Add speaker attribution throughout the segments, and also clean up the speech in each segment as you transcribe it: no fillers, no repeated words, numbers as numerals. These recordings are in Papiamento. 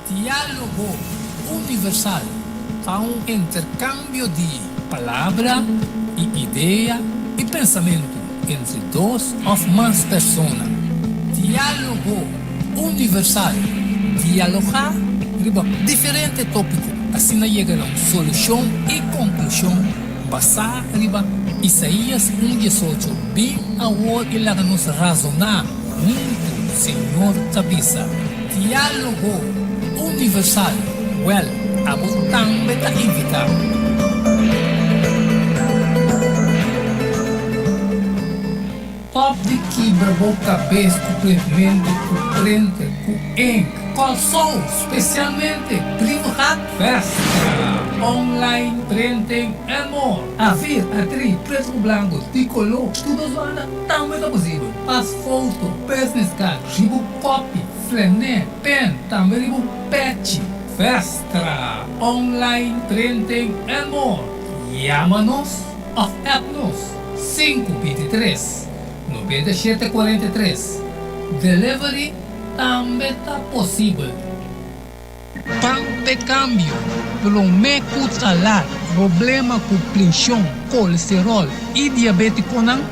Speaker 1: Diálogo Universal ta un interkambio di palabra i idea i pensamentu entre dos òf mas persona. Diálogo Universal, Dialogá riba diferente tópiko asina yega na un solushon i konklushon basá riba Isaías un diesocho, Bin awor i laga nos razoná huntu, Señor ta bisa. Diálogo Universal, Wèl, abo tambe ta invitá. Stop di kibra bo kabes ku printmentu, ku printer, ku ink. Kòrsou, spesialmente Brievengat Festa, online printing and more. Afir, atri, pretu ku blanku, di koló, tur dos banda tambe ta posibel. Pas foto, business card, ribu kopi, flené, pen, tambe ribu pechi. Festa, online printing and more. Yama nos òf app nos 523 97 43. Delivery tambe ta posibel. Pan p'e kambio, promé ku ta lat. Problema ku prenshon, kolesteròl i diabétikonan,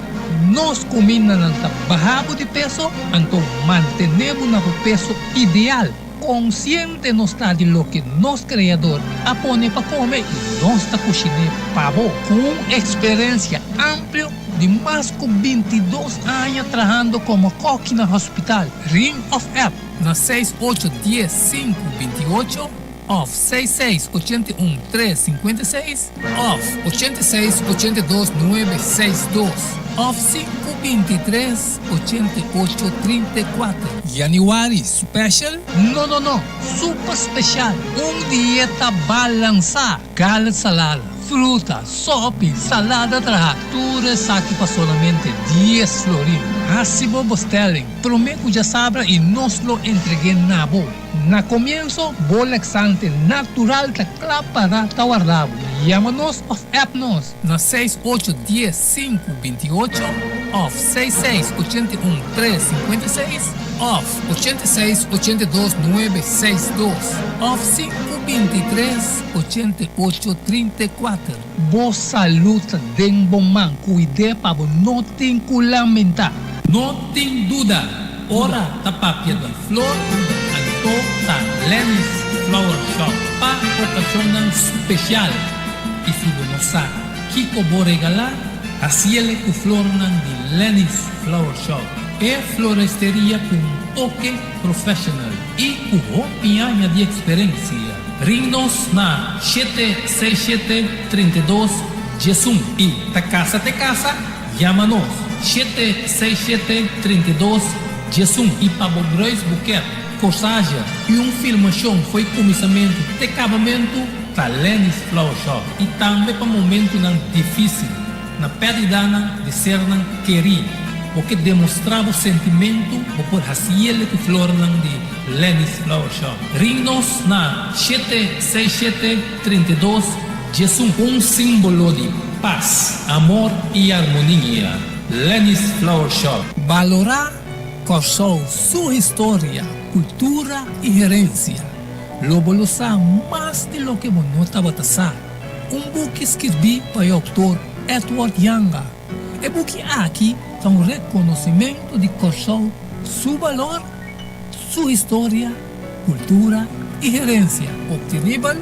Speaker 1: nos kumindanan ta baha bo di peso, anto mantené bo na bo peso ideal. Konsiente nos ta di loke nos Kreador a pone pa kome i nos ta kushiné pa bo. Ku un eksperensia amplio di mas ku bintidos aña trahando komo kòki na hospital, ring òf app na seis ocho dies sinku binti ocho òf seis seis ochenta i un tres sinkuenta i seis òf ochenta i seis ochenta i dos nuebe seis dos òf sinku binti tres ochenta i ocho trinta i kuater. Januari special? No no no, super special! Un dieta balansá, gala salada, fruta, sopi, salada traha, tur esaki pa solamente dies florin. Hasi bo bestelling promé ku djasabra i nos lo entreg'é na bo. Na komienso, bo laxante natural ta kla para ta warda bo. Yama nos òf app nos na seis ocho dies sinku binti ocho òf seis seis ochenta i un tres sinkuenta i seis òf ochenta i seis ochenta i dos nuebe seis dos òf sinku binti tres ochenta i ocho trinta i kuater. Bo salud ta den bo man, kuid'é pa bo no tin ku lamentá. No tin duda, ora ta papia di flor, anto ta Lenny's Flower Shop pa okashonnan spesial. I si bo no sa kiko bo regalá, hasiele ku flornan di Lenny's Flower Shop, e floresteria ku un toke professional i ku hopi aña di eksperensia. Ring nos na shete seis shete trinta i dos diesun i ta kasa te kasa, yama nos shete seis shete trinta i dos diesun i pa bo bruidsboeket, corsage i un filmashon fo'i kuminsamentu te kabamentu ta Lenny's Flower Shop i tambe pa momentunan difisil na pèrdidanan di sernan kerí. Bo ke demostrá bo sentimentu bo por hasiele ku flornan di Lenny's Flower Shop. Ring nos na shete seis shete trinta i dos diesun. Un símbolo di pas, amor i armonia. Lenny's Flower Shop. Balorá Kòrsou su historia, kultura i herensia. Lo bo lo sa mas di loke bo no tabata sa. Un buki skirbí pa e outor Edward Janga. E buki aki ta un rekonosimentu di Kòrsou su balor, su historia, kultura i herensia. Optenibel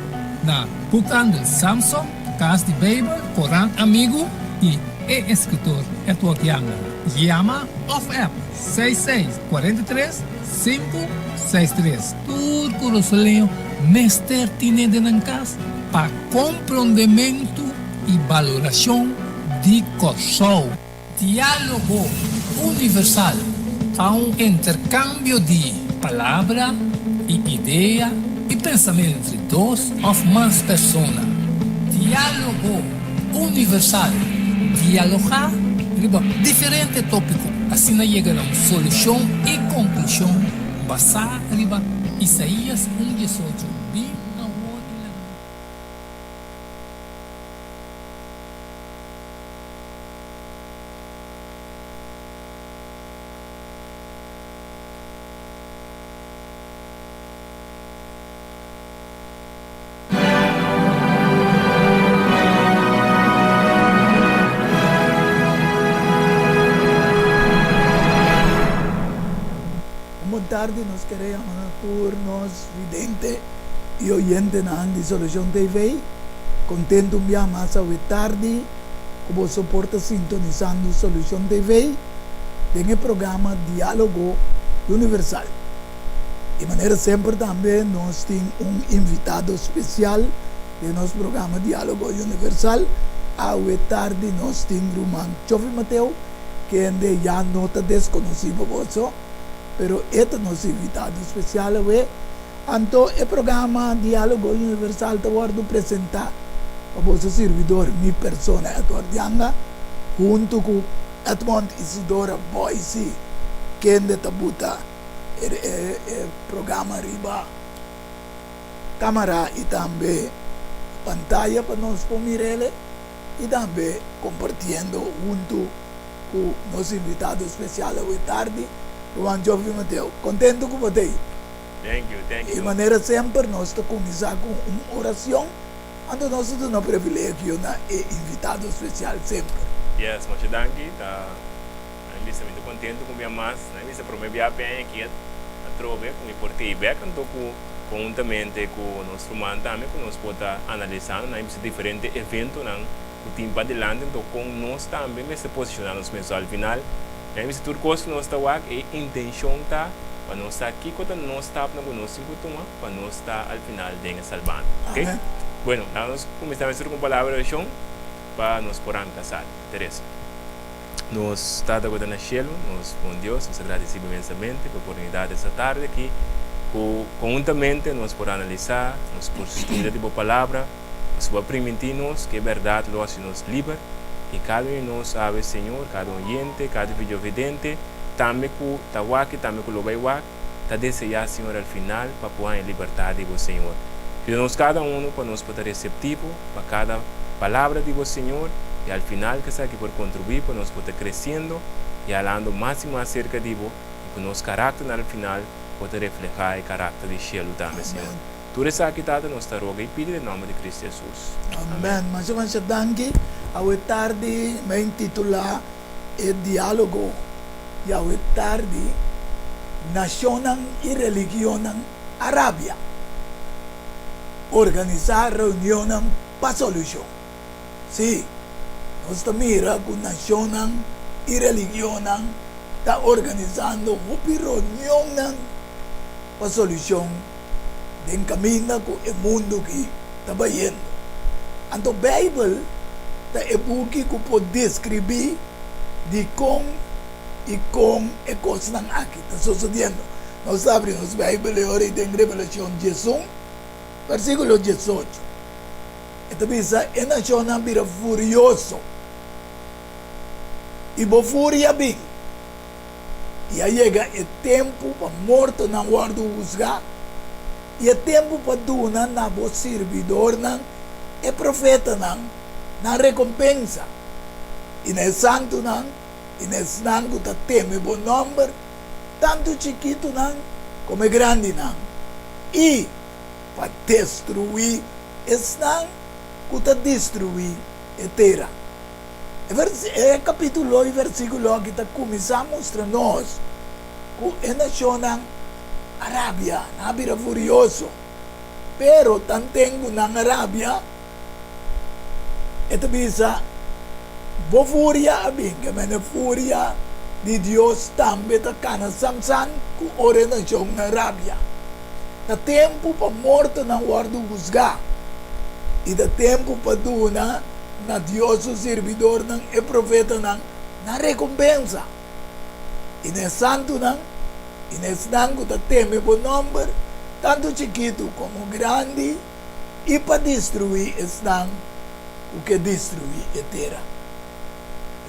Speaker 1: na Boekhandel Samson, Kas di Beibel, Korant Amigu i e eskritor Edward Janga. Yama òf app seis seis kuarenta i tres sinku seis tres. Tur kurasoleño mester tine den nan kas pa komprondementu i balorashon di Kòrsou. Diálogo Universal ta un interkambio di palabra i idea i pensamentu entre dos òf mas persona. Diálogo Universal, dialogá riba diferente tópiko, asina yega na un solushon i konklushon basá riba Isaías un diesocho, Bin awor i laga.
Speaker 2: tardi nos kere yama na tur nos vidente i oyentenan di Solucion TV. Kontentu un bia mas awe tardi ku boso por ta sintonisando Solucion TV den e programa Dialogo Universal. I manera semper tambe nos tin un invitado spesial den nos programa Dialogo Universal. Awe tardi nos tin ruman Chofi Mateo, kende ya no ta deskonosí pa boso, pero e ta nos invitado spesial awe. Anto e programa Dialogo Universal ta wòrdu presentá pa boso sirbidor, mi persona Edward Janga, huntu ku Edmond Isidora Boysie, kende ta buta e programa riba kamara i tambe pantaya pa nos por mir'el i tambe kompartiendo huntu ku nos invitado spesial awe tardi, Ruman Joffrey Mateo. Kontentu ku bo ta ei.
Speaker 3: Thank you, thank
Speaker 2: I
Speaker 3: you.
Speaker 2: manera semper nos ta kuminsá ku un orashon, anto nos ta duna privilegio na e invitado spesial semper.
Speaker 3: Yes, masha danki. Ta mi bisa mi ta kontentu ku mi a mas. Mi bisa prome bia peña aki atrobe ku mi por tei bek anto ku konhuntamente ku nos ruman tambe ku nos por ta analisando nan bisa diferente eventonan ku tin padilanti anto kon nos tambe mester posishoná nos mes. So al final mi bisa tur kos ku nos ta wak e intenshon ta pa nos sa kiko ta nos stapnan ku nos tin ku tuma pa nos ta al final den e salbando. Oke?
Speaker 2: Amen.
Speaker 3: Bueno, laga nos kuminsá mester ku un palabra di orashon pa nos por ranka sali. Teresa. Nos Tata ku ta na shelu, nos bon Dios, nos ta gradisí bo inmensamente pa e oportunidat esta tardi aki ku konhuntamente nos por analisá, nos por studia di bo Palabra, pasobra bo a primintí nos ku e bèrdat lo hasi nos liber i kada un di nos sabe, Señor, kada oyente, kada videovidente, tambe ku ta wak i tambe ku lo bai wak, ta deseá, Señor, al final pa por haña libertat di bo, Señor. Yuda nos kada unu pa nos por ta reseptivo pa kada palabra di bo, Señor, i al final ku esaki por kontribuí pa nos por ta kresiendo i halando mas i mas serka di bo i ku nos karakternan al final por ta reflehá e karakter di shelu tambe, Señor.
Speaker 2: Amèn.
Speaker 3: Tur esaki, Tata, nos ta roga i pidi den nòmber di Kristu Hesus.
Speaker 2: Amèn.
Speaker 3: Amèn.
Speaker 2: Masha masha danki. Awe tardi mi a intitulá e diálogo Yahweh tardi, nashonnan i religionnan a rabia. Organisá reunionnan pa solushon. Sí, nos ta mira ku nashonnan i religionnan ta organisando hopi reunionnan pa solushon den kaminda ku e mundu ki ta bayendo. Anto Beibel ta e buki ku por deskribí dikon i kon e kosnan aki ta sosodiendo. Nos ta abri nos Beibel e ora ei den Revelashon 11, versíkulo 18. E ta bisa, E nashonnan bira furioso, i bo furia bin, i a yega e tempu pa mortonan wòrdu husgá, i e tempu pa duna na bo sirbidornan, e profetanan, nan rekompensa, i na e santunan i na esnan ku ta teme bo nòmber, tantu chikitunan komo e grandinan, i pa destruí esnan ku ta destruí e tera. E kapítulo i versíkulo aki ta kuminsá mustra nos ku e nashonnan a rabia, nan a bira furioso. Pero tanten ku nan a rabia, e ta bisa, Bo furia a bin, ke mene furia di Dios tambe ta kana samsan ku ora e nashonnan rabia. Ta tempu pa mortonan wòrdu husgá, i ta tempu pa duna na Dios su sirbidornan, e profetanan, nan rekompensa, i na e santunan, i na esnan ku ta teme bo nòmber, tantu chikitu komo grandi, i pa destruí esnan ku ke destruí e tera.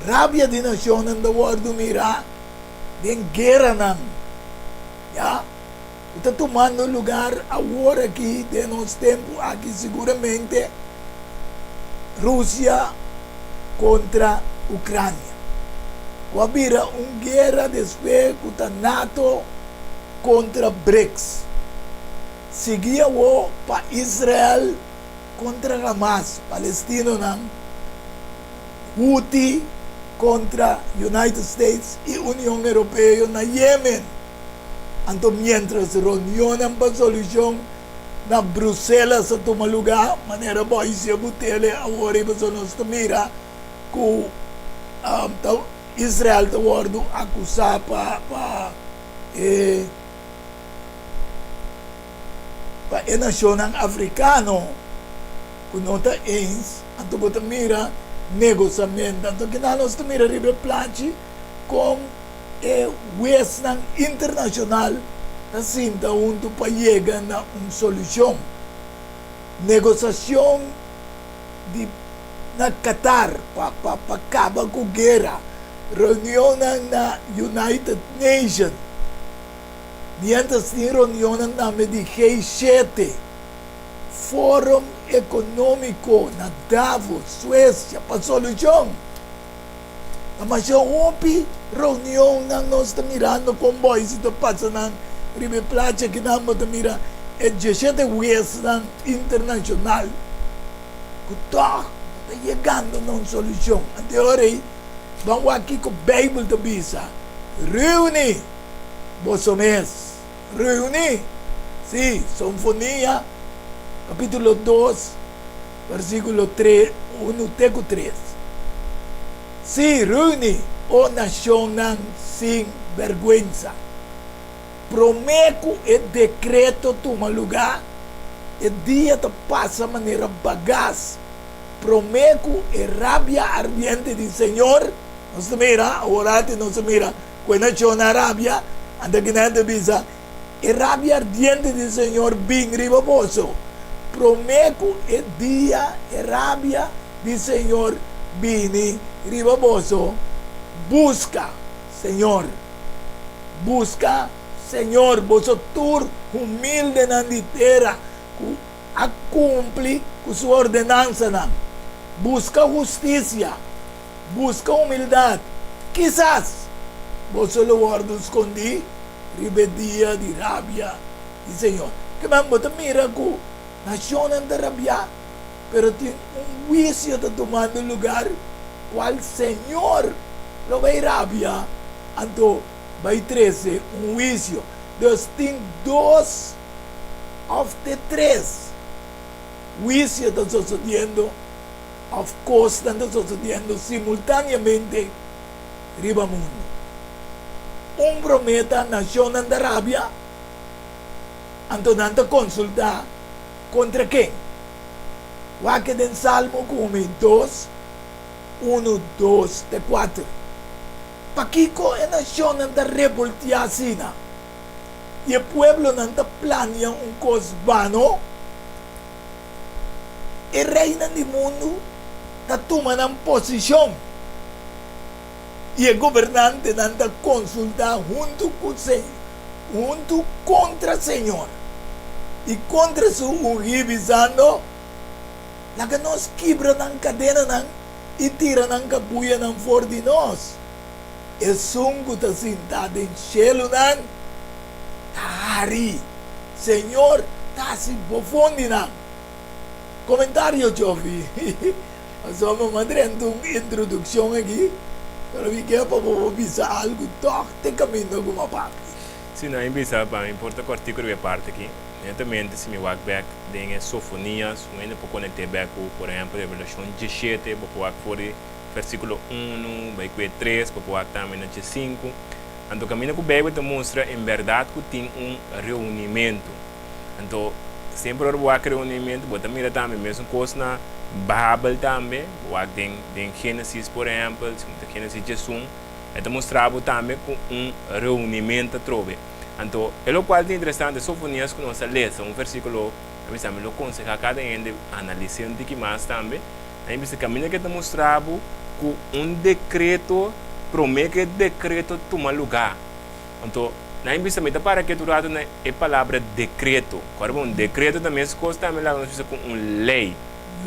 Speaker 2: Rabia di nashonnan ta wòrdu mirá den gueranan, ya, ku ta tumando lugar awor aki den nos tempu aki siguramente Rusia kontra Ukrania, ku a bira un guera despues ku ta nato kontra BRICS. Sigui awo pa Israel kontra Hamas, palestinonan, Houthi kontra United States i Union Europeo na Yemen. Anto miéntras reunionnan pa solushon na Bruselas a tuma lugá, manera Boyce a butele awor ei pasobra nos ta mira ku ta Israel ta wòrdu akusá pa pa e pa e nashonnan afrikano ku no ta eens, anto bo ta mira negosamentu. Anto kinan nos ta mira riba e plachi kon e huesnan internashonal ta sinta huntu pa yega na un solushon. Negosashon di na Qatar pa pa pa kaba ku guera, reunionnan na United Nation, mientras tin reunionnan tambe di G7, Forum Ekonómiko na Davos, Suesia, pa solushon. Ta masha hopi reunionnan nos ta mirando kon boisi ta pasa nan riba e placha kinan bo ta mira e dieshete huesnan internashonal ku tòg no ta yegando na un solushon. Anto e ora ei ban wak kiko Beibel ta bisa, Reuni boso mes, reuni! Sí, Sonfonia kapítulo dos Versíkulo tres, unu te ku tres. Sí, reuní, o nashonnan sin bèrgwensa. Promé ku e dekreto tuma lugá, e dia ta pasa manera bagas. Promé ku e rabia ardiente di Señor, nos ta mira, awor ati nos ta mira ku e nashonnan rabia, anto kinan ta bisa, E rabia ardiente di Señor bin riba boso, promé ku e dia e rabia di Señor bini riba boso. Buska Señor, buska Señor, boso tur humildenan di tera ku a kumpli ku su ordenansanan. Buska hustisia, buska humildat, kisas boso lo wòrdu skondí riba e dia di rabia di Señor. Kiman bo ta mira ku nashonnan ta rabiá, pero tin un huisio ta tumando lugar kual Señor lo bai rabia, anto bai trese un huisio. Dus tin dos òf te tres huisio ta sosodiendo òf kosnan ta sosodiendo simultáneamente riba mundu. Un promé ta nashonnan ta rabia, anto nan ta konsultá kontra ken? Wak den Salmo ku mi dos, unu, dos te kuater. Pakiko e nashonnan ta revoltiá asina i e pueblonan ta plania un kos bano? E reinan di mundu ta tuma nan posishon. I e gobernantenan ta konsultá huntu ku huntu kontra Señor i kontra su ungí, bisando, Laga nos kibra nan kadenanan i tira nan kabuyanan for di nos. Esun ku ta sintá den shelunan ta hari, Señor ta hasi bofon di nan. Komentario, Chofi. Pasobra mi a drenta un introdukshon aki, pero mi ke pa bo por bisa algu tòg te kaminda ku mi a papia.
Speaker 3: Si no, mi bisa pa mi por ta kòrtiku riba e parti aki. Netamente si mi wak bèk den e Sofonias, un hende por konekt'é bèk ku, por ehèmpel, Revelashon diesshete, bo por wak for di vèrsikulo unu bai ku e tres, bo por wak tambe na diesinku. Anto kaminda ku Beibel ta mustra en bèrdat ku tin un reunimentu. Anto, semper ora bo wak reunimentu, bo ta mira tambe mesun kos na Babel tambe. Bo wak den den Génesis, por ehèmpel, si bo ta Génesis diesun, e ta mustra bo tambe ku un reunimentu atrobe. Anto, e lokual ta interesante, Sofonías ku nos a lesa un versíkulo, a bisa mi lo konsehá kada hende analis'é un tiki mas tambe. A mi bisa kaminda ke ta mustra bo ku un dekreto, promé ku e dekreto tuma lugá. Anto, na e bisa mi ta para ketu rato na e palabra dekreto. Kòrda bo, un dekreto ta meskos tambe laga nos bisa ku un lei.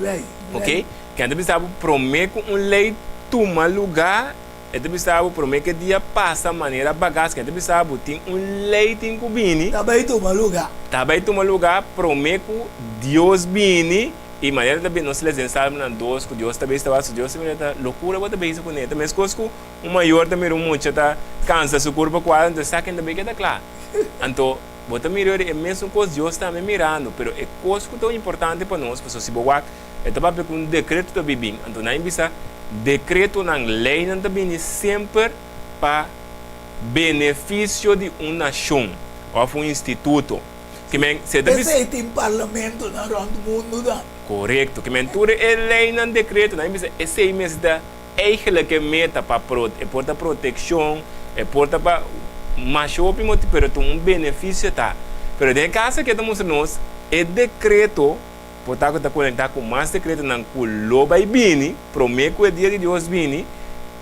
Speaker 2: Lei,
Speaker 3: Ok?
Speaker 2: lei.
Speaker 3: Ken ta bisa bo promé ku un lei tuma lugá, e ta bisa bo promé ku e dia pasa manera bagas, ken ta bisa bo tin un lei tin ku bini.
Speaker 2: Ta bai tuma lugá.
Speaker 3: Ta bai tuma lugá promé ku Dios bini, i manera ta bini, nos lesa den Salmonan dos ku Dios ta bisa ta wak, Dios ta mira ta lokura bo ta bisa kuné. Ta meskos ku Un mayor ta mira un mucha ta kansa su kurpa ku algu, entonces sa ken ta bay keda kla. Anto, bo ta mira ora e mesun kos Dios tambe mirando, pero e kos ku ta importante pa nos, pasobra si bo wak, e ta papia ku un dekreto ta bibin, anto nan bisa dekretonan, leinan ta bini semper pa benefisio di un nashon òf un instituto. Ke men, si e ta bisa.
Speaker 2: P'esei tin parlamentonan rònt mundu tambe.
Speaker 3: Korekto. Ke men tur e leinan, dekretonan, bisa esei mester ta Eigenlijk e meta pa pro e por ta protekshon, e por ta pa masha hopi motibu, pero ta un benefisio ta. Pero den e kaso aki e ta mustra nos e dekreto por ta ku ta konektá ku mas dekretonan ku lo bai bini promé ku e dia di Dios bini.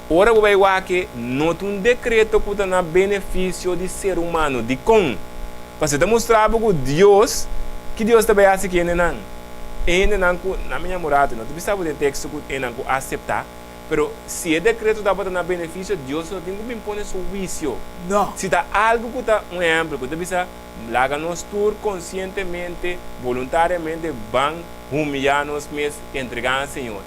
Speaker 3: Ora bo bai wak e no ta un dekreto ku ta na benefisio di ser humano. Dikon? Pasobra e ta mustra bo ku Dios, ki Dios ta bai hasi ku hendenan? E hendenan ku na mi ñamorado, no ta bisa bo den teksto ku hendenan ku aseptá, pero si e dekreto tabata na benefisio, Dios no tin ku bin pone su huisio.
Speaker 2: No.
Speaker 3: Si ta algu ku ta, un ehèmpel, ku ta bisa, laga nos tur konsientemente, boluntariamente ban humiyá nos mes, entregá na Señor.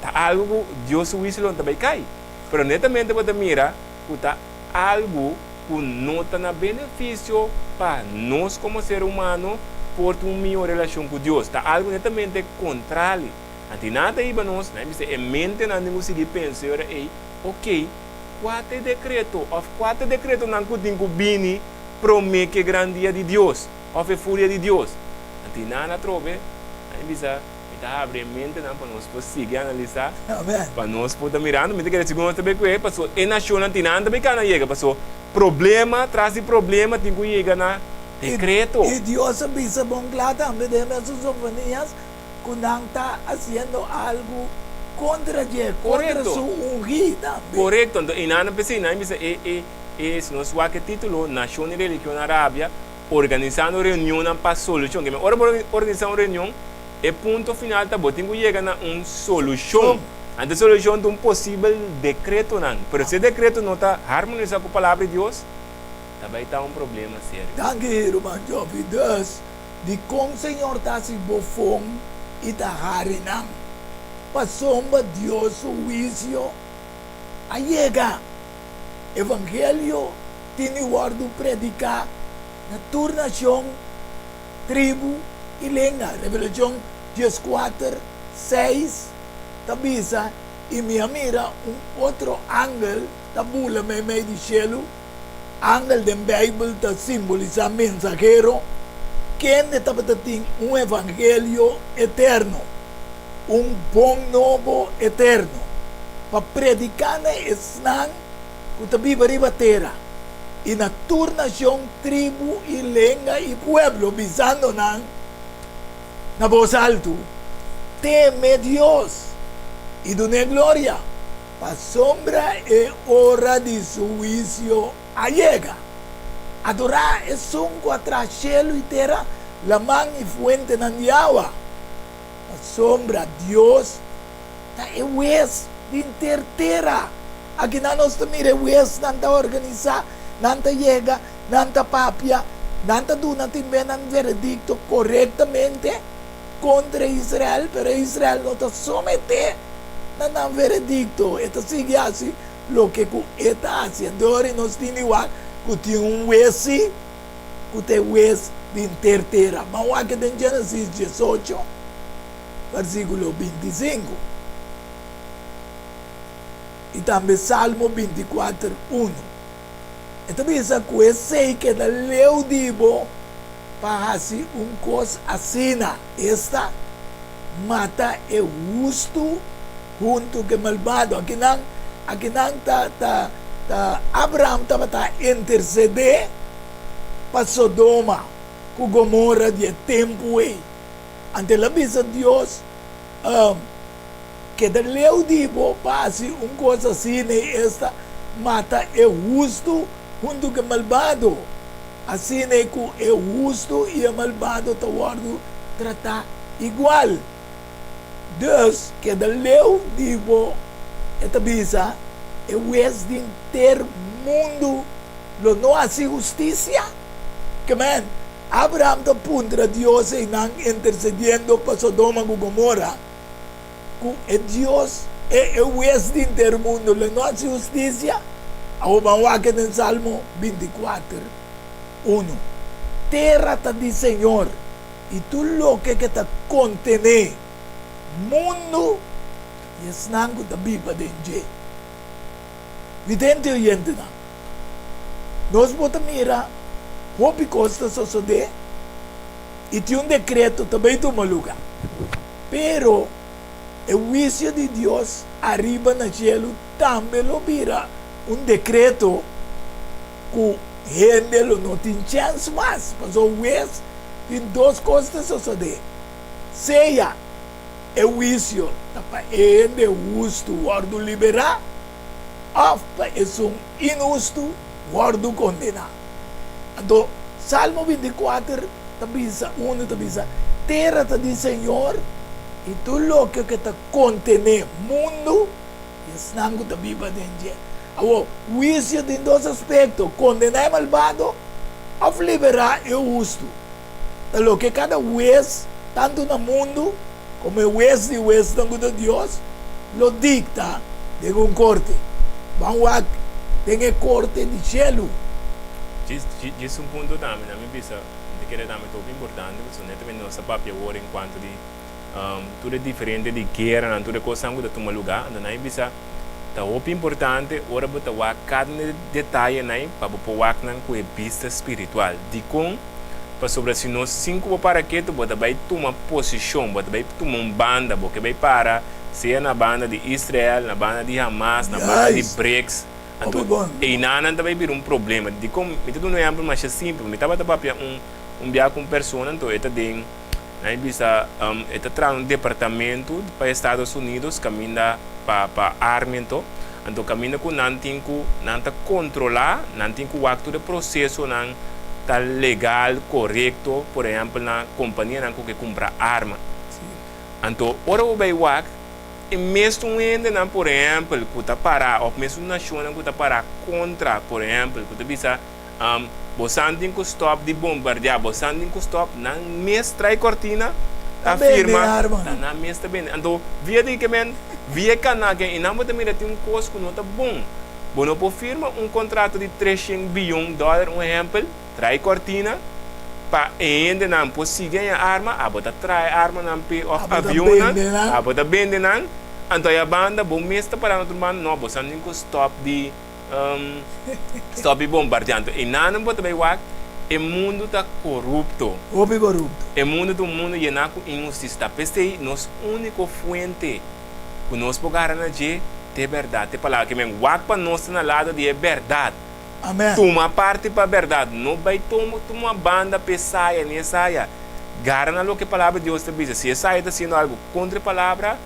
Speaker 3: Ta algu ku Dios su huisio lo no ta bai kai. Pero netamente bo ta mira ku ta algu ku no ta na benefisio pa nos komo ser humano por tin un mihó relashon ku Dios. Ta algu netamente kontrali. Anto nan ta hiba nos, nan bisa e mentenan tin ku sigui pensa e ora ei, Oke, kua ta e dekreto òf kua ta e dekretonan ku tin ku bini promé ku e gran dia di Dios òf e furia di Dios? Anto nan atrobe, nan bisa. Mi ta habri e mentenan pa nos por sigui analisá, pa nos por ta mirando. Mi ta kere sigur nos ta bay ku paso e nashonnan tin nan ta bay kana yega, paso problema tras di problema tin ku yega na dekreto.
Speaker 2: I Dios a bisa bon kla tambe den mesun Sofonias ku nan ta hasiendo algu kontra dje, kontra su ungí tambe.
Speaker 3: Korekto. Anto einan a p'esei nan a bisa e e e si nos wak e titulo, Nashon i Religion a rabia, Organisando reunionnan pa solucion. Keme ora bo organisa un reunion, e punto final ta bo tin cu yega na un solucion. Anto e solucion ta un posibel decretonan. Pero si e decreto no ta harmonisa cu Palabra di Dios, ta bay ta un problema serio.
Speaker 2: Danki ruman Joffy. Dus, dikon Señor ta hasi bofon i ta hari nan? Pasobra Dios su huisio a yega. Evangelio tin di wòrdu prediká na tur nashon, tribu i lenga. Revelashon dieskuater, seis ta bisa, I mi a mira un otro angel ta bula meimei di shelu. Angel den Beibel ta simbolisá mensahero, kende tabata tin un evangelio eterno, un bon nobo eterno, pa prediká na esnan ku ta biba riba tera, i na tur nashon, tribu i lenga i pueblo, bisando nan na bos altu, Teme Dios i dun'é gloria, pasobra e ora di su huisio a yega. Adorá esun ku a traha shelu i tera, laman i fuentenan di awa, pasobra Dios ta e hues di henter tera. Akinan nos ta mira e huesnan ta organisá, nan ta yega, nan ta papia, nan ta duna tin be nan veredikto korektamente kontra Israel, pero Israel no ta someté na nan veredikto, e ta sigui hasi loke ku e ta hasi. Anto ora nos tin di wak ku tin un hues si, ku ta e hues di henter tera. Ban wak den Genesis diesocho, versíkulo bintisinku. I tambe Salmo bintikuater, unu. E ta bisa ku esei keda leu di bo pa hasi un kos asina, esta, mata e hustu huntu ku e malbado. Akinan, akinan ta, ta, ta Abraham tabata intersedé pa Sodoma ku Gomora di e tempu ei. Anto el a bisa Dios, Keda leu di bo pa hasi un kos asina, esta, mata e hustu huntu ku e malbado, asina ku e hustu i e malbado ta wòrdu tratá igual. Dus, keda leu di bo, e ta bisa, e hues di henter mundu lo no hasi hustisia? Kemen, Abraham ta puntra Dios einan intersediendo pa Sodoma ku Gomora, ku e Dios, e e Hues di henter mundu, lo no hasi hustisia? Awor ban wak den Salmo 24, Unu, Tera ta di Señor i tur loke ke ta kontené, mundu i esnan ku ta biba den dje. Vidente oyentenan, nos bo ta mira hopi kos ta sosodé i tin un dekreto ta bai tuma lugá. Pero e huisio di Dios ariba na shelu tambe lo bira un dekreto ku hende lo no tin chèns mas. Pasobra hues tin dos kos ta sosodé, sea e huisio ta pa e hende hustu wòrdu liberá òf pa esun inhustu wòrdu kondená. Anto Salmo 24 ta bisa, unu ta bisa, Tera ta di Señor i tur loke ku ta kontené mundu i esnan ku ta biba den dje. Awor, huisio tin dos aspekto, kondená e malbado òf liberá e hustu. Ta loke kada hues, tantu na mundu komo e hues di huesnan ku ta Dios, lo dikta den un korte. Ban wak den e korte di shelu.
Speaker 3: Djis un punto tambe, nan mi bisa, mi ta kere tambe ta hopi importante, pasobra netamente nos ta papia awor en kuanto di tur e diferente di gueranan, tur e kosnan ku ta tuma lugá. Anto nan mi bisa, ta hopi importante ora bo ta wak kada un detayenan pa bo por wak nan ku e bista spiritual. Dikon? Pasobra si nos sin ku bo para ketu, bo ta bai tuma posishon, bo ta bai tuma un banda, bo ke bai para sea na banda di Israel, na banda di Hamas, na banda di BRICS. Anto einanan ta bai bira un problema. Dikon? Mi ta duna un ehèmpel masha simpel. Mi tabata papia un un bia ku un persona, anto e ta den, nan e bisa, e ta traha un departamento pa Estados Unidos kaminda pa pa army anto. Anto kaminda ku nan tin ku nan ta kontrolá, nan tin ku wak tur e prosesonan ta legal, korekto, por ehèmpel na kompanianan ku ke kumpra arma. Anto ora bo bai wak, e mesun hendenan por ehèmpel ku ta pará òf mesun nashonnan ku ta pará kontra, por ehèmpel ku ta bisa, Bosan tin ku stòp di bombardiá, bosan tin ku stòp, nan mes trai kòrtina, ta firma, ta nan mes ta bende. Anto via di ke men, via e kanal ke i nan bo ta mira tin un kos ku no ta bon. Bo no por firma un kontrato di treshen biyon dòler, un ehèmpel, trai kòrtina pa e hendenan por sigui haña arma, abo ta traha e armanan p'e òf avionnan, abo ta bende nan, anto ayabanda bo mes ta pará na otro banda, no, bosan tin ku stòp di. Stop di bombardeá. Anto einan bo ta bai wak, e mundu ta korupto.
Speaker 2: Hopi korupto.
Speaker 3: E mundu ta un mundu yená ku inhustisia. Ta p'esei nos úniko fuente ku nos por gara na dje ta e bèrdat, ta e Palabra. Ke men wak pa nos ta na lado di e bèrdat.
Speaker 2: Amèn.
Speaker 3: Tuma parti pa bèrdat. No bai tuma banda pa e saya ni e saya. Gara na loke e Palabra di Dios ta bisa. Si e saya ta hasiendo algu kontra e Palabra,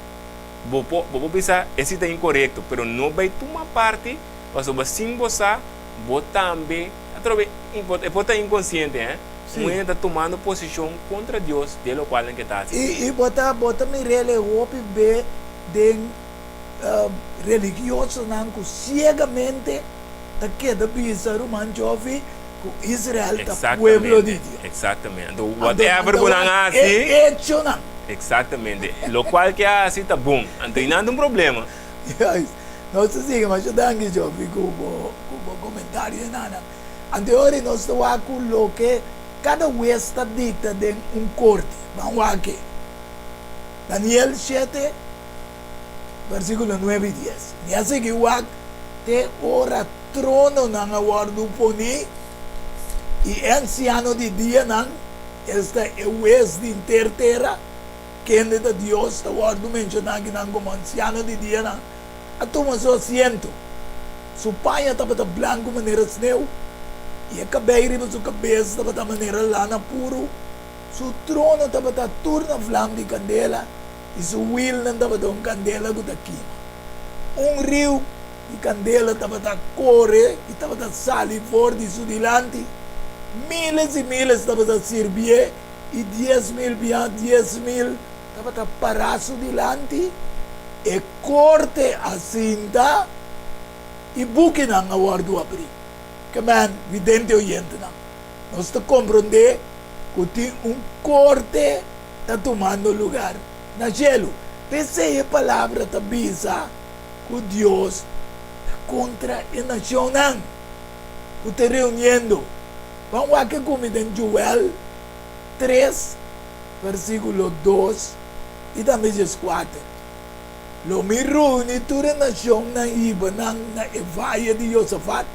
Speaker 3: Bo por bo por bisa esei ta inkorekto, pero no bai tuma parti pasobra sin bo sa bo tambe atrobe e por ta inkonsiente eh un hende ta tumando posishon kontra Dios den lokual nan ke ta hasi.
Speaker 2: I bo ta bo ta mir'el e hopi be den religiosonan ku siegamente ta keda bisa ruman Jofi ku Israel ta pueblo di Dios.
Speaker 3: Exactamente. Anto whatever ku nan hasi.
Speaker 2: E echonan.
Speaker 3: Exactamente. Lokual ke a hasi ta bon. Anto i nan ta un problema.
Speaker 2: Juist. Nos ta sigui masha danki Jofi ku bo ku bo komentario nan. Anto e ora nos ta wak ku loke kada wes ta dikta den un korte. Ban wak e. Daniel shete versikulo nuebe i dies. Mi a sigui wak te ora Trononan a wòrdu poní, i e ansiano di dianan, esta e hues di henter tera, kende ta Dios, ta wòrdu menshoná akinan komo ansiano di dianan, a tuma su asiento. Su paña tabata blanku manera sneu, i e kabei riba su kabes tabata manera lana puru. Su trono tabata tur na vlam di kandela, i su wilnan tabata un kandela ku ta kima. Un riu di kandela tabata kore i tabata sali for di su dilanti. Miles i miles tabata sirbié i 10,000 bia 10,000 tabata pará su dilanti. E korte a sinta i bukinan a wòrdu abrí. Kemen, vidente oyentenan, nos ta komprondé ku tin un korte ta tumando lugar na shelu. P'esei e palabra ta bisa ku Dios ta kontra e nashonnan ku ta reuniendo. Ban wak ku mi den Joel 3, versíkulo 2 i tambe 14. Lo mi reuní tur e nashonnan i hiba nan na e vaye di Josafat.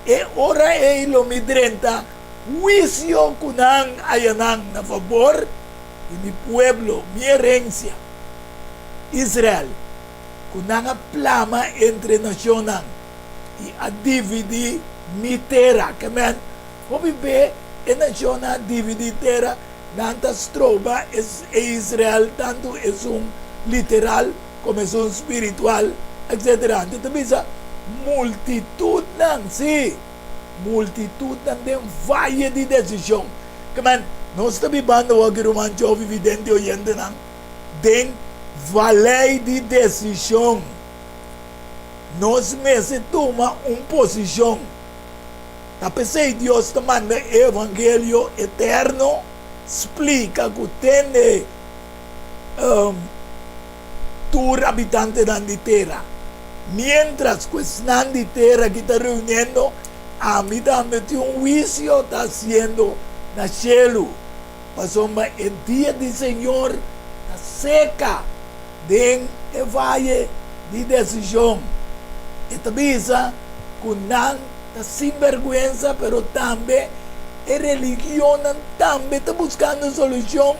Speaker 2: E ora ei lo mi drenta huisio ku nan ayanan na fabor di mi pueblo, mi herensia, Israel, ku nan a plama entre nashonnan i a dividí mi tera. Ke men, hopi be e nashonnan a dividí tera, nan ta stroba e Israel, tantu esun literal komo esun spiritual, etsetera. Anto ta bisa multitutnan, sí, multitutnan den vaye di desishon. Ke men, nos ta bibando awor aki, ruman Jovi, vidente oyentenan, den valei di desishon. Nos mester tuma un posishon. Ta p'esei Dios ta manda e evangelio eterno splika ku tende tur habitantenan di tera. Miéntras ku esnan di tera ki ta reuniendo, ami tambe tin un huisio ta hasiendo na shelu, pasobra e dia di Señor ta seka den e vaye di desishon. E ta bisa ku nan ta sinbèrgwensa, pero tambe e religionnan tambe ta buskando solushon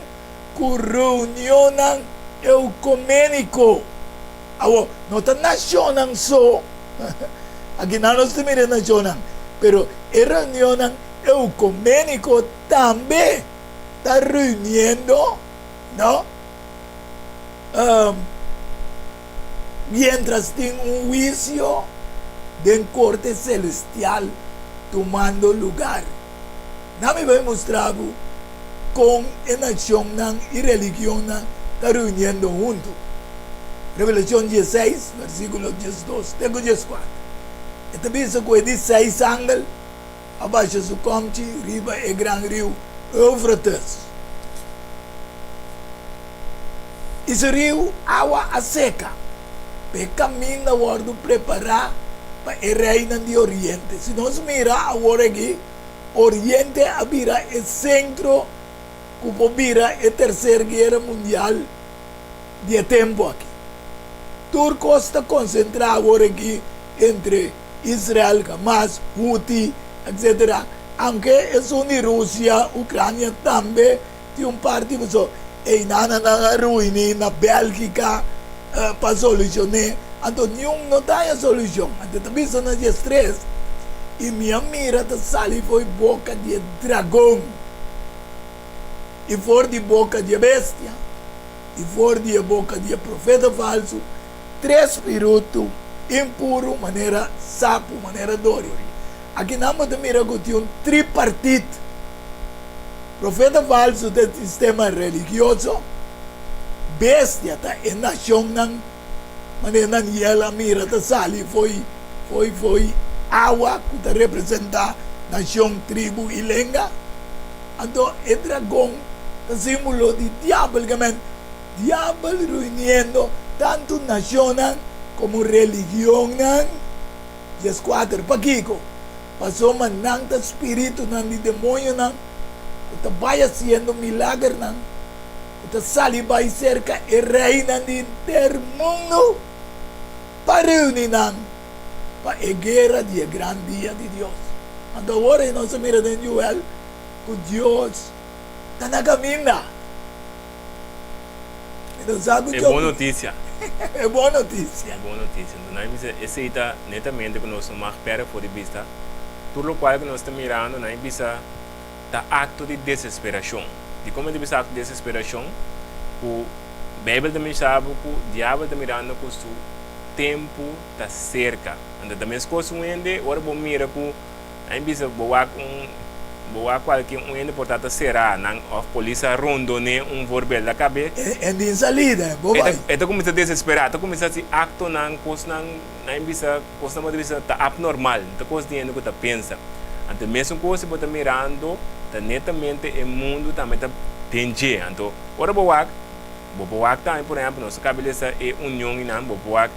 Speaker 2: ku reunionnan eukuméniko. Awor, no ta nashonnan so, akinan nos ta mira e nashonnan, pero e reunionnan eukuméniko tambe ta reuniendo, no? Miéntras tin un huisio den korte selestial tumando lugar. Nan mi bai mustra bo kon e nashonnan i religionnan ta reuniendo huntu. Revelashon dieseis, versíkulo diesdos te ku dieskuater. E ta bisa ku e di seis angel a basha su kòmchi riba e gran riu Eufrates. I su riu awa a seka, pa e kaminda wòrdu prepará pa e reinan di oriente. Si nos mira awor aki, oriente a bira e sentro ku por bira e terser guera mundial di e tempu aki. Tur kos ta konsentrá awor aki entre Israel, Hamas, Houthi, etcetera. Aunke esun di Rusia, Ucrania tambe tin un parti paso einan nan a ruini na Belgica pa solucion'é, anto niun no ta haña solucion. Anto ta bisa na diestres, I mi a mira ta sali for di boca di e dragon, i for di boca di e bestia, i for di e boca di e profeta falsu, tres spiritu impuru manera sapu, manera dori. Akinan bo ta mira ku tin un tripartit. Profeta falsu ta e sistema religioso, bestia ta e nashonnan, manera Daniel a mira ta sali fo'i fo'i fo'i awa ku ta representá nashon, tribu i lenga. Anto e dragon ta símbolo di diabel, ke men diabel reuniendo tantu nashonnan komo religionnan. 14, Pakiko? Pasobra nan ta spiritunan di demoñonan ku ta bai hasiendo milagernan, ku ta sali bai serka e reinan di henter mundu pa reuní nan pa e guera di e gran dia di Dios. Anto awor ei nos a mira den Joel ku Dios ta na kaminda. Mi no sa ku
Speaker 3: E bon notisia.
Speaker 2: E bon notisia.
Speaker 3: E bon notisia. Enton nan bisa esei ta netamente ku nos no mag pèrdè for di bista. Tur lokual ku nos ta mirando nan bisa ta akto di desesperashon. Dikon mi ta bisa akto di desesperashon? Ku Beibel ta mensha bo ku diabel ta mirando ku su tempu ta serka. Anto ta meskos un hende ora bo mira ku Nan bisa bo wak un bo wak kualke un hende por ta ta será nan òf polis a rondon'é un voorbeeld a kab'é.
Speaker 2: E tin salida, bo bai.
Speaker 3: E ta kuminsá desesperá, ta kuminsá hasi aktonan, kosnan, nan bisa kosnan bo ta bisa ta apnormal, no ta kos di hende ku ta pensa. Anto e mesun kos si bo ta mirando ta netamente e mundu tambe ta den dje. Anto ora bo wak, bo por wak tambe por ehèmpel nos a kaba di lesa e union einan, bo por wak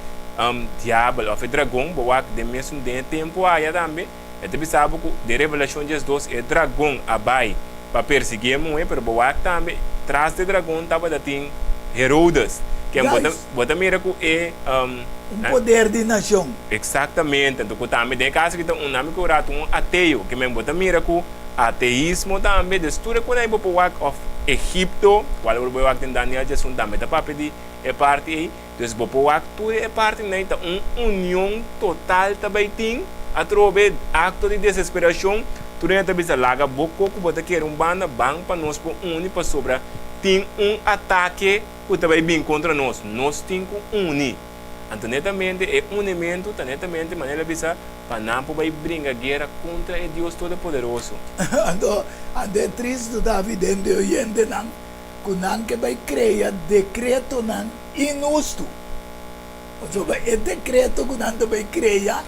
Speaker 3: diabel òf e dragon, bo wak den mesun den e tempu aya tambe. E ta bisa bo ku den Revelashon 12 e dragon a bai pa persiguí e muhé, pero bo wak tambe tras di e dragon tabata tin Herodes, ken bo ta
Speaker 2: Juist.
Speaker 3: bo ta mira ku e
Speaker 2: Un poder di nashon.
Speaker 3: Eksaktamente, anto ku tambe den e kaso aki ta un nami ku ratu un ateo, ke men bo ta mira ku ateismo tambe, des tur e ku nan bo por wak òf Egipto, kual bo por wak den Daniel 11 tambe ta papia di e parti ei. Dus bo por wak tur e partinan ta un union total ta bay tin atrobe acto di desesperacion tur hende ta bisa laga bo ko cu bo ta kere un banda ban pa nos por uni pasobra tin un atake cu ta bay bin contra nos nos tin cu uni anto netamente e unimento ta netamente manera el a bisa pa nan por bay bringa guera contra e Dios Todopoderoso.
Speaker 2: Anto anto e tristo ta evidente oyentenan ku nan ke bai krea dekretonan inhustu. Pasobra e dekreto ku nan ta bai krea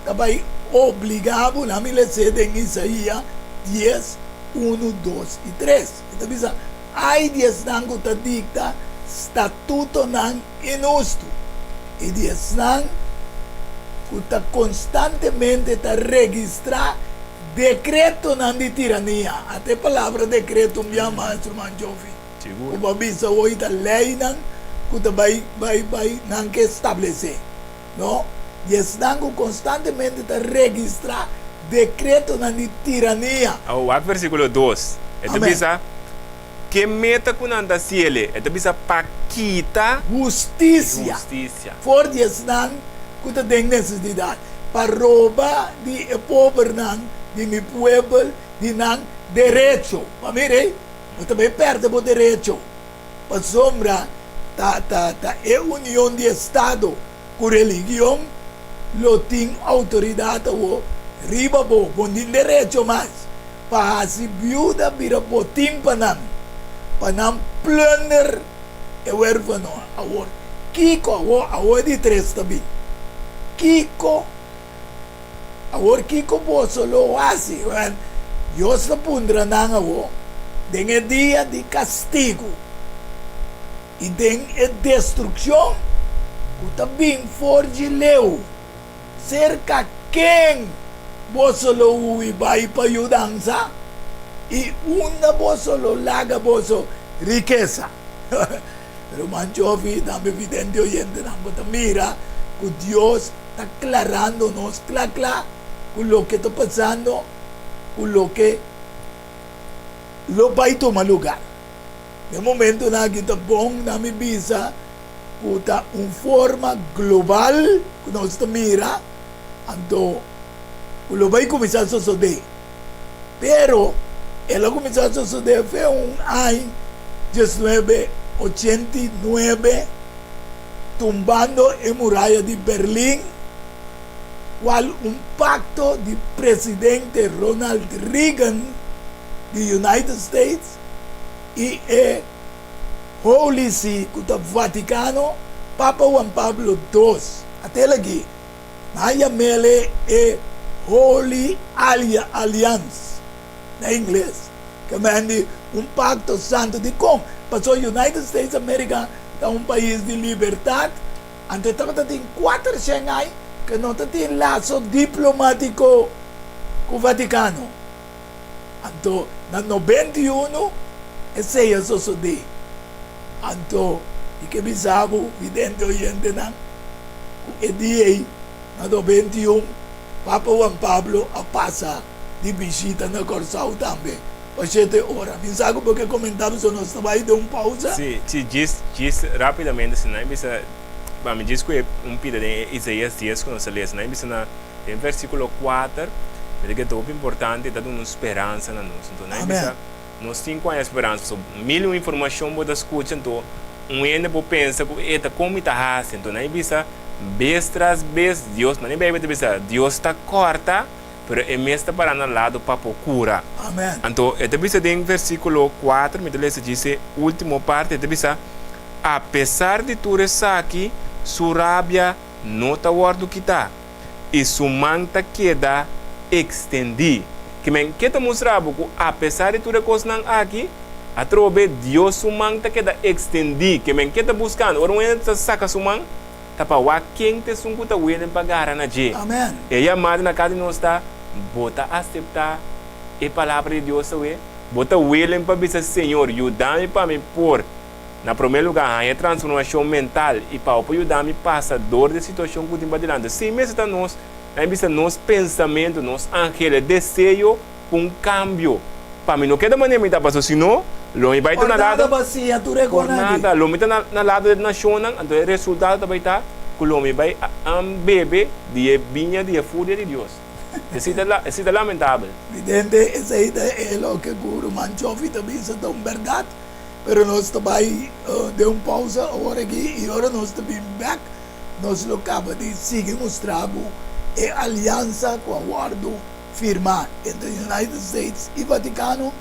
Speaker 2: ta bai obligá bo. Nan mi les'é den Isaías dies, unu, dos i tres. E ta bisa, Ai di esnan ku ta dikta statutonan inhustu i di esnan ku ta konstantemente ta registrá Dekretonan di tirania. Ata e palabra dekreto un bia mas, ruman Jovi.
Speaker 3: Sigur.
Speaker 2: Ku bo a bisa hoy ta leinan ku ta bai bai bai nan ke establesé. No? Di esnan ku konstantemente ta registrá dekretonan di tirania.
Speaker 3: Awor wak versíkulo dos. E ta
Speaker 2: Amèn.
Speaker 3: bisa, Ke meta ku nan ta hasiel? E ta bisa, Pa kita
Speaker 2: Hustisia
Speaker 3: hustisia.
Speaker 2: for di esnan ku ta den nesesidat, pa roba di e pobernan di mi puebel di nan derecho. Pa mira, bo ta bai pèrdè bo derecho, pasobra ta ta ta e union di estado ku religion lo tin outoridat awor riba bo. Bo no tin derecho mas pa hasi biuda bira botin pa nan, pa nan plunder e huerfano. Awor, kiko awor? Awor e di tres ta bin. Kiko? Awor kiko boso lo hasi? Wèl, Dios ta puntra nan awor, den e dia di kastigu i den e destrukshon ku ta bin for dje leu, serka ken boso lo hui bai pa yudansa? I unda boso lo laga boso rikesa? Ruman Jovi, tambe vidente oyentenan, bo ta mira ku Dios ta klarando nos kla kla ku loke ta pasando, ku loke lo bai tuma lugar. Den momentonan aki ta bon na mi bisa ku ta un forma global ku nos ta mira, anto ku lo bai kuminsá sosodé. Pero el a kuminsá sosodé fe un aña diesnuebe ochenta i nuebe, tumbando e muraya di Berlin, kual un pakto di presidente Ronald Reagan di United States i e Holy See ku ta Vatikano, Papa Juan Pablo dos. Atel aki Nan yam'el e Holy Alliance na ingles, ke men di un pakto santu. Dikon? Pasobra United States America ta un pais di libertat, anto e tabata tin kuater shen ai ke no ta tin laso diplomatiko ku Vatikano. Anto na 91 esei a sosodé. Anto mi ke bisa bo, vidente oyentenan, ku e dia ei, na 91, Papa Juan Pablo a pasa di bishita na Kòrsou tambe pa shete ora. Mi sa ku bo ke komentá pasobra nos ta bai den un pousa.
Speaker 3: Sí, sí, djis, djis rápidamente si nan bisa, pa mi djis ku e un pida den e Isaías dies ku nos a lesa, nan bisa na den versíkulo kuater, mi ta kere ta hopi importante, e ta duna un speransa na nos. Anto nan bisa. Nos tin cu haña speransa pasobra mil un informacion bo ta scucha anto un hende por pensa cu e ta con mi ta haci anto nan e bisa bes tras bes Dios manera Bijbel ta bisa Dios ta corta pero e mes ta para na lado pa por cura
Speaker 2: Amen.
Speaker 3: anto e ta bisa den versiculo cuatro mi ta lesa djis e ultimo parte e ta bisa apesar di tur esaki su rabia no ta wordo kita. i su man ta keda ekstendí. Ke men ke ta mustra bo ku apesar di tur e kosnan aki, atrobe Dios su man ta keda ekstendí. Ke men ke ta buskando? Ora un hende ta saka su man, ta pa wak ken ta esun ku ta willing pa gara na dje.
Speaker 2: Amen.
Speaker 3: E yamada na kada di nos ta. Bo ta aseptá e Palabra di Dios awe? Bo ta willing pa bisa, Señor, yuda mi pa mi por, na promé lugá, haña e transformashon mental i pa bo por yuda mi pasa dor di e situashon ku tin padilanti. Si mester ta nos, nan bisa nos pensamentu, nos angel, e deseo pa un kambio, pa mi no keda manera mi ta paso, sino lo mi bai ta na lado,
Speaker 2: Por nada bo a siña tur e
Speaker 3: por
Speaker 2: konan aki.
Speaker 3: nada, lo mi ta na lado di e nashonnan, anto e resultado ta bai ta ku lo mi bai bebe di e biña di e furia di Dios. Esei ta, esei ta lamentabel.
Speaker 2: Vidente, esei ta e loke ku ruman Chofi ta bisa ta un bèrdat, pero nos ta bai den un pousa awor aki i ora nos ta bin bèk nos lo kaba di sigui mustra bo e aliansa ku a wòrdu firmá entre United States i Vatikano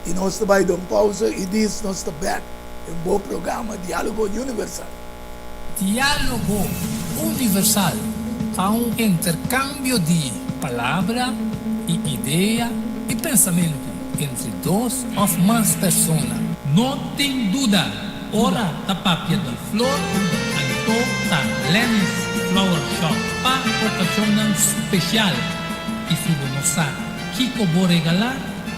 Speaker 2: i nos ta bai den un pousa i dis nos ta bèk den bo programa Diálogo Universal.
Speaker 1: Diálogo Universal ta un interkambio di palabra i idea i pensamentu entre dos òf mas persona. No tin duda, ora ta papia di flor, anto ta Lenny's Flower Shop pa okashonnan spesial. I si bo no sa kiko bo regalá,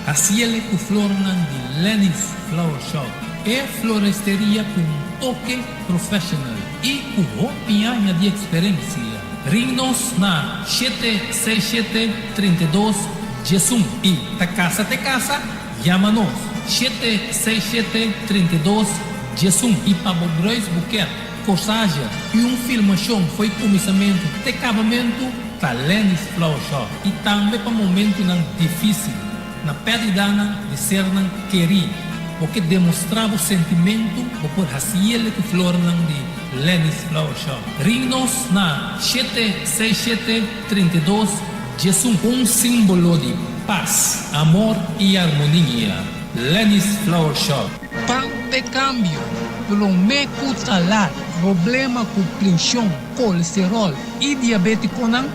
Speaker 1: hasiele ku flornan di Lenny's Flower Shop, e floresteria ku un toke professional i ku hopi aña di eksperensia. Ring nos na 767 32 11 i ta kasa te kasa, yama nos 767 32 11 i pa bo bruidsboeket, corsage i un filmashon fo'i kuminsamentu te kabamentu ta Lenny's Flower Shop i tambe pa momentunan difísil. Na pèrdidanan di sernan kerí, bo ke demostrá bo sentimentu, bo por hasiel ku flornan di Lenny's Flower Shop. Ring nos na 767 32 11. Un símbolo di pas, amor i armonia. Lenny's Flower Shop. Pan p'e kambio, promé ku ta lat, problema ku prenshon, kolesteròl i diabétikonan.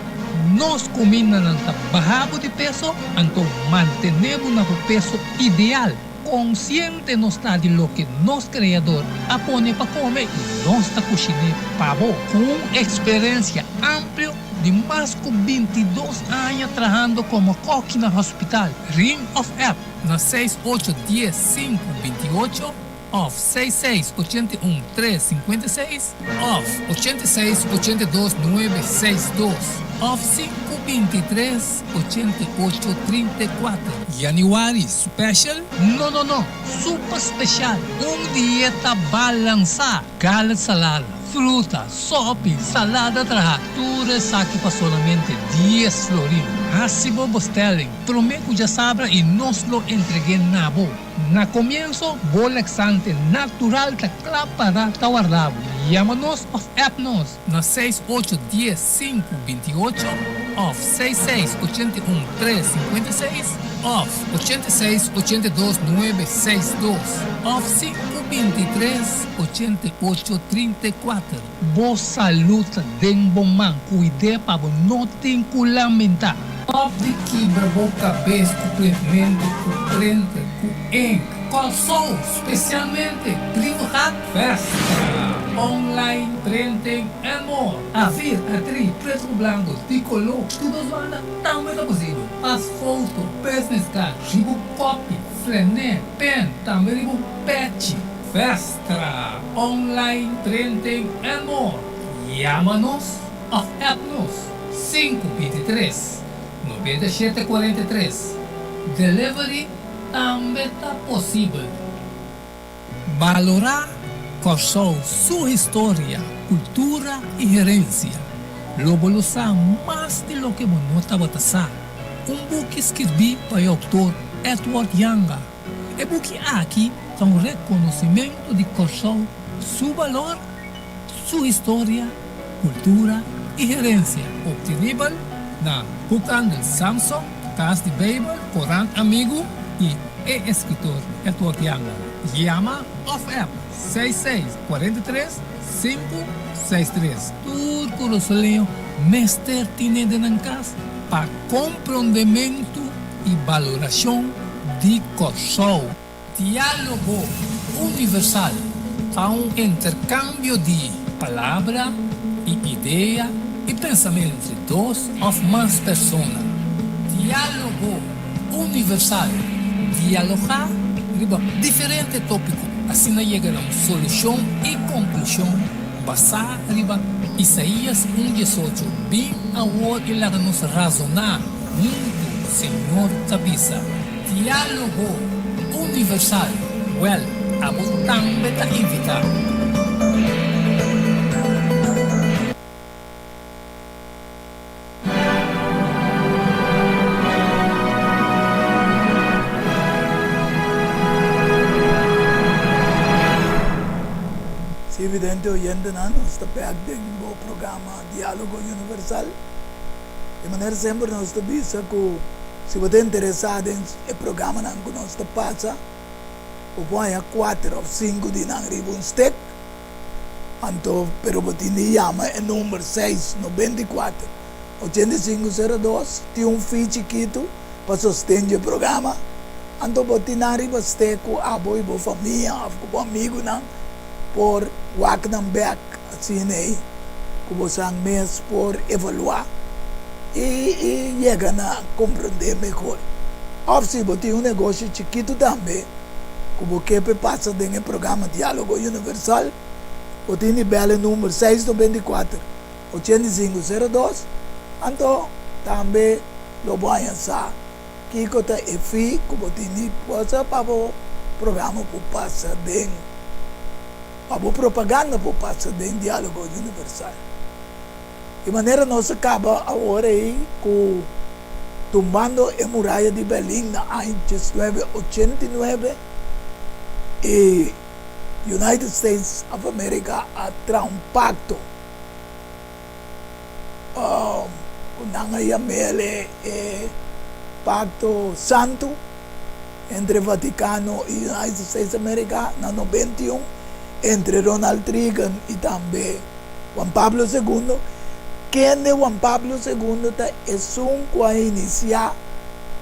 Speaker 1: Nos kumindanan ta baha bo di peso, anto mantené bo na bo peso ideal. Konsiente nos ta di loke nos Kreador a pone pa kome i nos ta kushiné pa bo. Ku un eksperensia amplio di mas ku 22 aña trahando komo kòki na hospital, ring òf app na seis ocho dies sinku 28. Òf seis seis 81 tres 56 òf 86 82 nuebe seis dos òf sinku 23 88 34. Januari special? No no no! Super special! Un dieta balansá! Gala salada, fruta, sopi, salada traha, tur esaki pa solamente dies florin. Hasi bo bestelling promé ku djasabra i nos lo entreg'é na bo. Na komienso, bo laxante natural ta kla para ta warda bo. Yama nos òf app nos na seis ocho dies sinku 28 òf seis seis 81 tres 56 òf 86 82 nuebe seis dos òf sinku 23 88 34. Bo salú ta den bo man, kuid'é pa bo no tin ku lamentá. Stop di kibra bo kabes ku printmentu, ku printer, ku ink. Kòrsou, spesialmente Brievengat, Festa, online printing and more. A4, A3, pretu ku blanku, di koló, tur dos banda tambe ta posibel. Pas foto, business card, riba kopi, flené, pen, tambe riba pechi. Festa, online printing and more. Yama nos òf app nos 523 97 43. Delivery tambe ta posibel. Balorá Kòrsou su historia, kultura i herensia. Lo bo lo sa mas di loke bo no tabata sa. Un buki skirbí pa e outor Edward Janga. E buki aki ta un rekonosimentu di Kòrsou su balor, su historia, kultura i herensia. Optenibel na Boekhandel Samson, Kas di Beibel, Korant Amigu i e eskritor Edward Janga. Yama òf app seis seis 43 sinku seis tres. Tur kurasoleño mester tine den nan kas pa komprondementu i balorashon di Kòrsou. Diálogo Universal ta un interkambio di palabra i idea i pensamentu entre dos òf mas persona. Diálogo Universal, Dialogá riba diferente tópiko, asina yega na un solushon i konklushon basá riba Isaías un diesocho, Bin awor i laga nos razoná huntu, Señor ta bisa. Diálogo Universal, Wèl, abo tambe ta invitá.
Speaker 2: Si vidente oyentenan, nos ta bek den bo programa Diálogo Universal. Di manera semper nos ta bisa ku si bo ta interesá den e programanan ku nos ta pasa, bo por haña kuater òf sinku di nan riba un stek. Anto, pero bo tin di yama e number seis 94 85 02, tin un fee chikitu pa sosten dje programa. Anto bo tin nan riba ste ku abo i bo famia òf ku bo amigunan por wak nan bèk asina ei ku bosan mes por evaluá i i yega na komprondé mehor. Òf si bo tin un negoshi chikitu tambe. Ku bo ke p'e pasa den e programa Diálogo Universal, bo tin di bèl e number seis 94 85 02, anto tambe lo bo haña sa kiko ta e fi ku bo tin di pasa pa bo programa por pasa den, pa bo propaganda por pasa den Diálogo Universal. Di manera nos a kaba awor ei ku tumbando e muraya di Berlin na aña 1989 i United States of America a traha un pakto ku nan a yam'el e Pakto Santu entre Vatikano i United States of America na 91 entre Ronald Reagan i tambe Juan Pablo Segundo, kende Juan Pablo Segundo ta esun ku a inisiá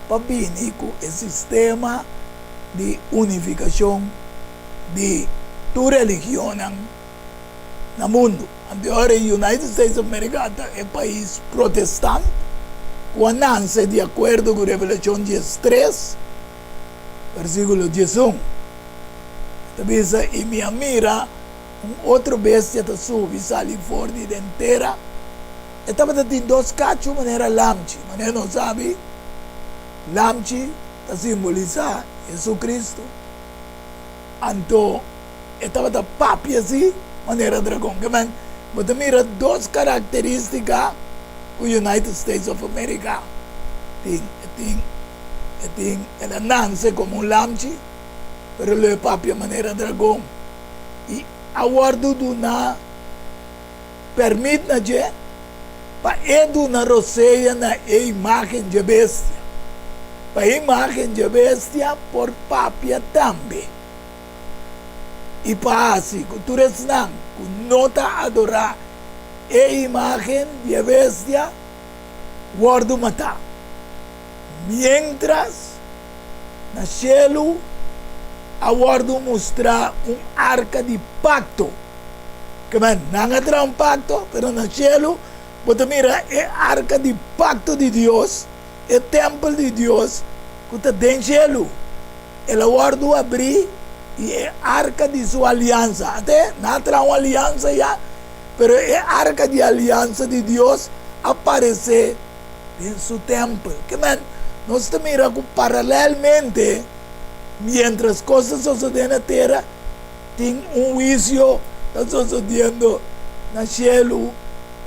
Speaker 2: pa bini ku e sistema di unifikashon di tur religionnan na mundu. Anto ora United States of America ta e pais protestant ku a nanse di akuerdo ku Revelashon diestres versikulo 11. E ta bisa, I mi a mira Un otro bestia ta subi sali for di den tera. E tabata tin dos kachu manera lamchi. Manera nos sabi, lamchi ta simbolisá Jesucristo. Anto e tabata papia así manera dragon. Ke men, bo ta mira dos karakterístika ku United States of America tin. E tin, e tin, el a nanse komo un lamchi, pero lo e papia manera dragon. i a wòrdu duná pèrmit na dje pa e duna rosea na e imágen dje bestia, pa e imágen dje bestia por papia tambe, i pa hasi ku tur esnan ku no ta adorá e imágen di e bestia wòrdu matá. Miéntras na shelu a wòrdu mustrá un arka di pakto. Kimen, nan a traha un pakto, pero na shelu bo ta mira e arka di pakto di Dios, e tèmpel di Dios ku ta den shelu. El a wòrdu abrí i e arka di su aliansa. Ate, nan a traha un aliansa ya, pero e arka di aliansa di Dios a paresé den su tèmpel. Ke men, nos ta mira ku paralelmente, miéntras kos ta sosodé na tera, tin un huisio ta sosodiendo na shelu,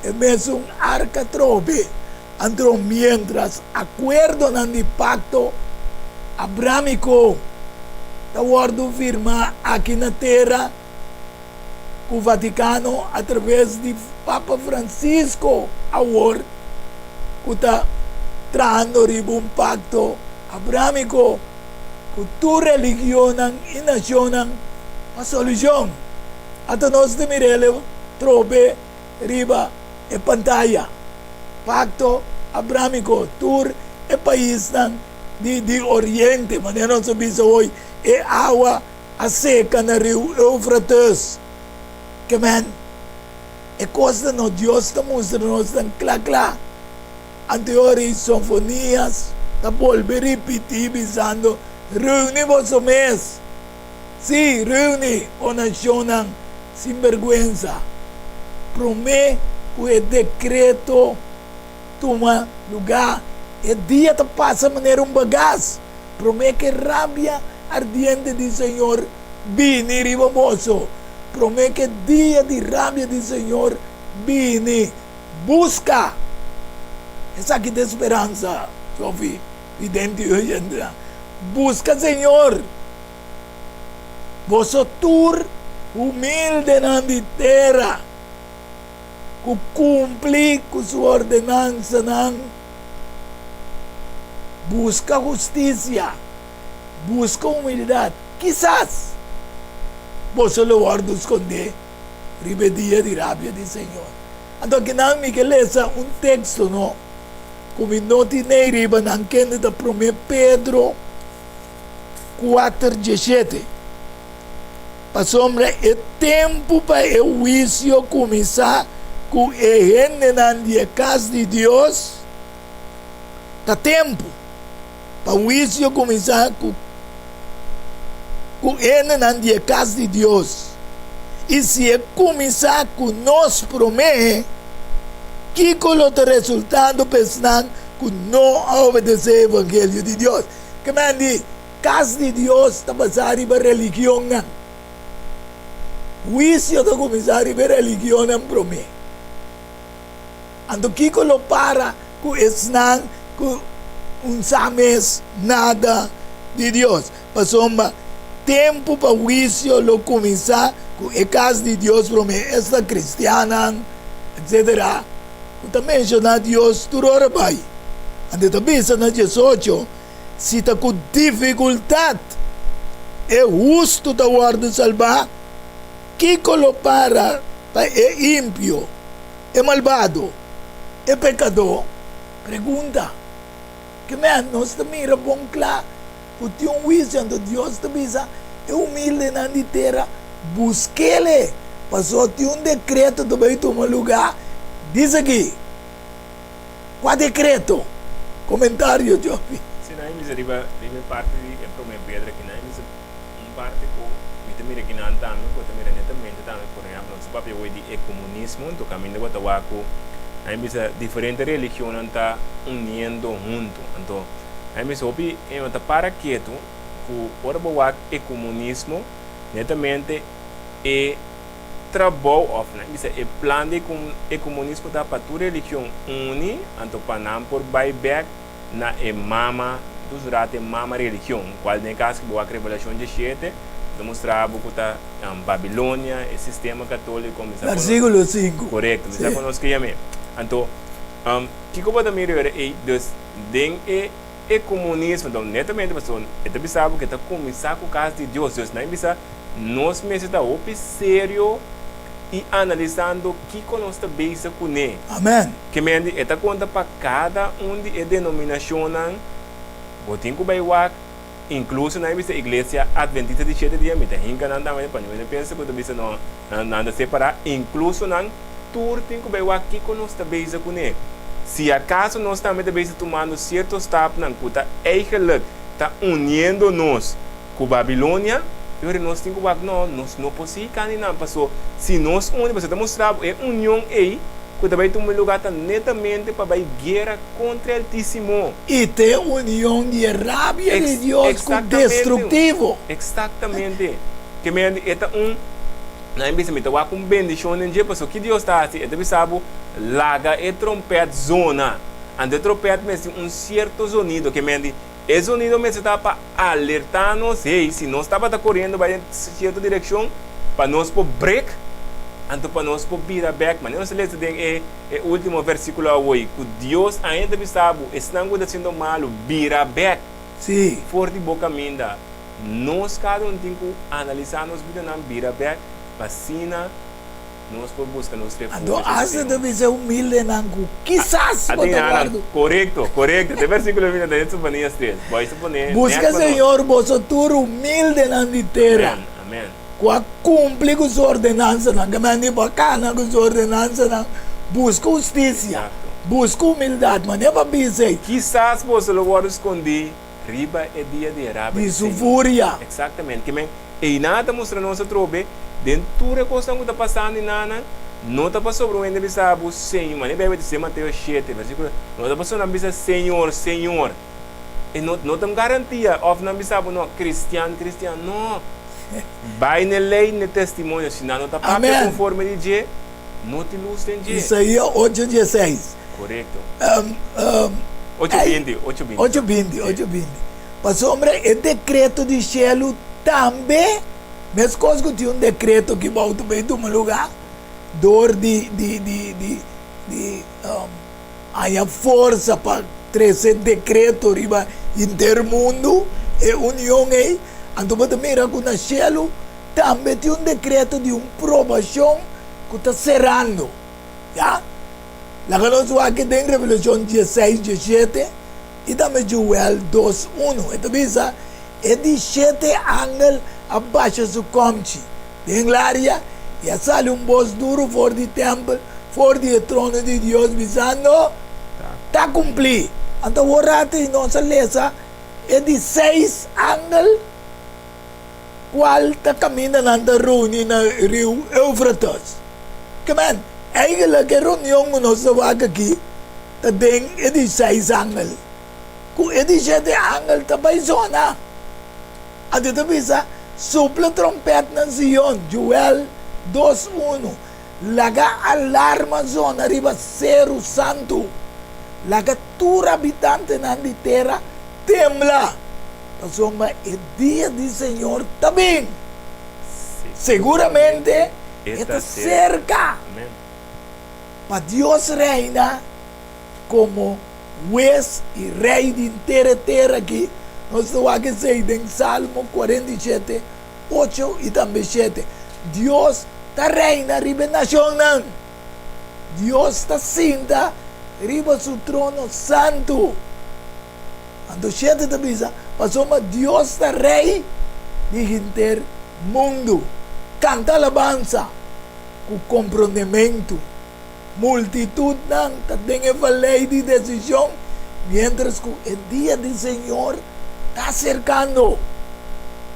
Speaker 2: e mesun arka trobe. Anto, miéntras akuerdonan di pakto abrámiko ta wòrdu firmá aki na tera, ku Vatikano atraves di Papa Francisco awor ku ta trahando riba un pakto abrámiko ku tur religionnan i nashonnan pa solushon. Ata nos ta mir'el trobe riba e pantaya. Pakto abrámiko, tur e paisnan di di oriente, manera nos a bisa hoy, e awa a seka na riu Eufrates. Ke men, e kosnan no Dios ta mustra nos nan kla kla. Anto e ora ei Sonfonias. ta bolbe ripití bisando, Reuni boso mes! Sí, reuni, o nashonnan sinbèrgwensa, promé ku e dekreto tuma lugá. E dia ta pasa manera un bagas, promé ku e rabia ardiente di Señor bini riba boso, promé ku e dia di rabia di Señor bini. Buska! Esaki ta e speransa, Sophie, vidente i oyentenan. Buska Señor! Boso tur humildenan di tera ku kumpli ku su ordenansanan, buska hustisia, buska humildat, kisas boso lo wòrdu skondé riba e dia di rabia di Señor. Anto akinan mi ke lesa un teksto no ku mi no tin nei riba nan kende ta Promé Pedro kuater dieshete. Pasobra e tempu pa e huisio kuminsá ku e hendenan di e kas di Dios, ta tempu pa huisio kuminsá ku ku hendenan di e kas di Dios. I si e kuminsá ku nos promé, kiko lo ta resultado pa esnan ku no a obedesé e evangelio di Dios? Ke men di kas di Dios ta basá riba religionnan. Huisio ta kuminsá riba e religionnan promé. Anto kiko lo para ku esnan ku un sa mes nada di Dios? Pasobra tempu pa huisio lo kuminsá ku e kas di Dios promé, esta kristiannan, etsetera, ku ta menshoná Dios tur ora bai. Anto e ta bisa na diesocho, Si ta ku difikultat e hustu ta wòrdu salbá, kiko lo para pa e impio, e malbado, e pekadó? Pregunta. Ke men nos ta mira bon kla ku tin un huisio, anto Dios ta bisa e humildenan di tera, Busk'El, pasobra tin un dekreto ta bai tuma lugá. Bisa aki. Kua dekreto? Komentario, Joby.
Speaker 3: Si nan bisa riba riba e parti di e prome piedra aki nan bisa un parti ku mi ta mira kinan tambe ku ta mira netamente tambe por ehemplo nos ta papia awor di e komunismo anto kaminda ku a ta wak ku nan bisa diferente religionnan ta uniendo hunto anto nan bisa hopi e no ta para ketu ku ora bo wak e komunismo netamente e trabou of nan bisa e plan di e komunismo ta pa tur religion uni anto pa nan por bai bek na e mama dus rata e mama religion kual den e kaso ku bo wak Revelashon diesshete ta mustra bo ku ta Babilonia e sistema katoliko mi sa konos
Speaker 2: Versikulo sinku.
Speaker 3: korekto mi sa konos ke yam'e anto kiko bo ta mira yora ei dus den e E komunismo ta netamente pasobra e ta bisa bo ku e ta kuminsá ku kas di Dios. Dios nan bisa nos mester ta hopi serio i analisando kiko nos ta bezig kuné.
Speaker 2: Amen.
Speaker 3: Ke men di e ta konta pa kada un di e denominashonnan bo tin ku bai wak, inkluso nan bisa Iglesia Adventista di Shete Dia, mi ta hinka nan tambe pa niun hende pensa ku ta bisa no nan ta separá, inkluso nan. Tur tin ku bai wak kiko nos ta bezig kuné. Si akaso nos tambe ta bezig tumando sierto stapnan ku ta eigenlik ta uniendo nos ku Babilonia, e ora nos tin ku wak, no, nos no por sigui kani nan, paso si nos uni, pasobra ta mustra bo e union ei ku ta bai tuma lugá ta netamente pa bai guera kontra e Altísimo.
Speaker 2: I ta e union di e rabia di Dios ku destruktivo.
Speaker 3: Eksaktamente. Ke mende e ta un. Nan bisa, Mi ta wak un bendishon den dje, pasobra ki Dios ta hasi? E ta bisa bo, Laga e trompèt zona. Anto e trompèt mester tin un sierto zonido, ke men di, e zonido mester ta pa alertá nos, hey, si nos tabata koriendo bai den sierto direkshon, pa nos por brek, anto pa nos por bira bèk. Manera nos ta lesa den e e último versíkulo awoi, ku Dios ainda ta bisa bo, esnan ku ta hasiendo malu, bira bèk for di bo kaminda. Nos kada un tin ku analisá nos bidanan bira bèk pa asina nos por buska nos refugio
Speaker 2: Anto
Speaker 3: serka
Speaker 2: asta ta
Speaker 3: Señor.
Speaker 2: bisa e humildenan ku kisas bo
Speaker 3: A tin
Speaker 2: ta
Speaker 3: anan,
Speaker 2: wòrdu.
Speaker 3: korekto, korekto. Te versíkulo bini ta den Sofonías tres. Bo a suponé nèt
Speaker 2: Buska
Speaker 3: pa nos.
Speaker 2: Señor boso tur humildenan di tera.
Speaker 3: Amèn, amèn.
Speaker 2: Ku a kumpli ku su ordenansanan, ke men di bo a kana ku su ordenansanan, buska hustisia,
Speaker 3: Eksakto.
Speaker 2: Buska humildat, manera pa bisa ei.
Speaker 3: Kisas boso lo wòrdu skondí riba e dia di e rabia
Speaker 2: Di
Speaker 3: di
Speaker 2: su
Speaker 3: Señor.
Speaker 2: furia.
Speaker 3: Eksaktamente. Ke men, einan ta mustra nos atrobe, den tur e kosnan ku ta pasando einanan, no ta pasobra un hende bisa bo, Señor, manera Beibel ta bisa den Mateo shete, versíkulo, no ta pasobra nan bisa, Señor, Señor. E no, no ta un garantia, òf nan bisa bo, no, kristian, kristian. No. Bai n'e lei, n'e testimonio, si nan no ta papia
Speaker 2: Amen.
Speaker 3: konforme di dje, No tin lus den dje.
Speaker 2: Isaías ocho dieseis.
Speaker 3: Korekto.
Speaker 2: Um, um,
Speaker 3: Ocho
Speaker 2: ei,
Speaker 3: binti, ocho binti.
Speaker 2: ocho binti,
Speaker 3: Sí.
Speaker 2: ocho binti. Pasobra e dekreto di shelu tambe, meskos ku tin un dekreto ki bou ta bay tuma lugá dor di di di di di um, haña forsa pa trese dekreto riba henter mundu, e union ei, anto bo ta mira ku na shelu Tambe tin un dekreto di un probashon ku ta serando. Ya. Laga nos wak den Revelashon dieseis, dieshete i tambe Joel dos, unu. E ta bisa, E di shete angel a basha su kòmchi den laria i a sali un bos duru for di tèmpel, for di e trono di Dios, bisando, Ta kumplí! Anto awor rato i nos a lesa e di seis angel. Cual ta caminda nan ta reuni na riu Eufrates? Ke men, eigenlijk e reunion cu nos ta wak aki ta den e di seis angel, cu e di shete angel ta bay zona. Anto ta bisa, Supla trompet na Zion, Joel dos unu, laga alarma zona riba seru santu, laga tur habitantenan di tera tembla. Pasobra e dia di Señor ta bin. Seguramente e ta serka. Pa Dios reina komo Hues i Rei di henter e tera aki, nos ta wak esei den Salmo 47, 8 i tambe 7. Dios ta reina riba e nashonnan. Dios ta sinta riba su trono santu. Anto shete ta bisa, Pasobra Dios ta Rei di henter mundu. Kanta alabansa ku komprondementu. Multitutnan ta den e valei di desishon miéntras ku e dia di Señor ta aserkando.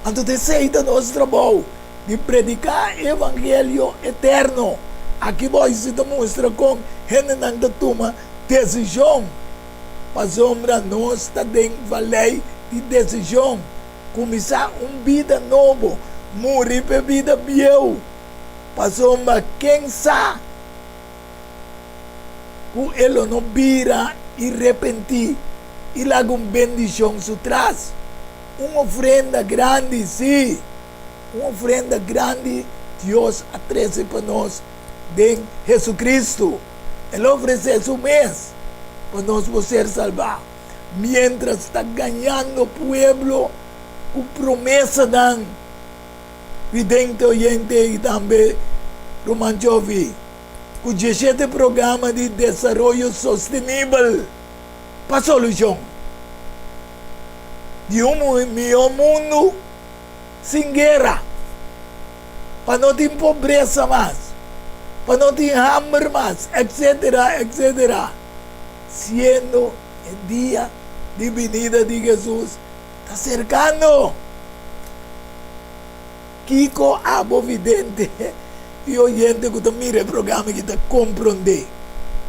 Speaker 2: Anto ta esei ta nos trabou, di prediká e evangelio eterno. Aki bo si ta mustra kon hendenan ta tuma desishon. Pasobra nos ta den valei di desishon, kuminsá un bida nobo, muri p'e bida bieu. Pasobra ken sa ku e lo no bira i repentí i laga un bendishon su tras? Un ofrenda grandi, sí, un ofrenda grandi Dios a trese pa nos den Jesucristo. El a ofresé su mes pa nos por ser salbá, miéntras ta gañando pueblo ku promesanan. Vidente oyente i tambe ruman Jovi, ku dieshete programa di desaroyo sostenibel pa solushon di un mihó mundu sin guera. pa no tin pobresa mas, pa no tin hamber mas, etcetera, etcetera. Siendo e dia di binida di Jesus ta serkando. Kiko abo vidente i oyente ku ta mira e programa aki ta komprondé?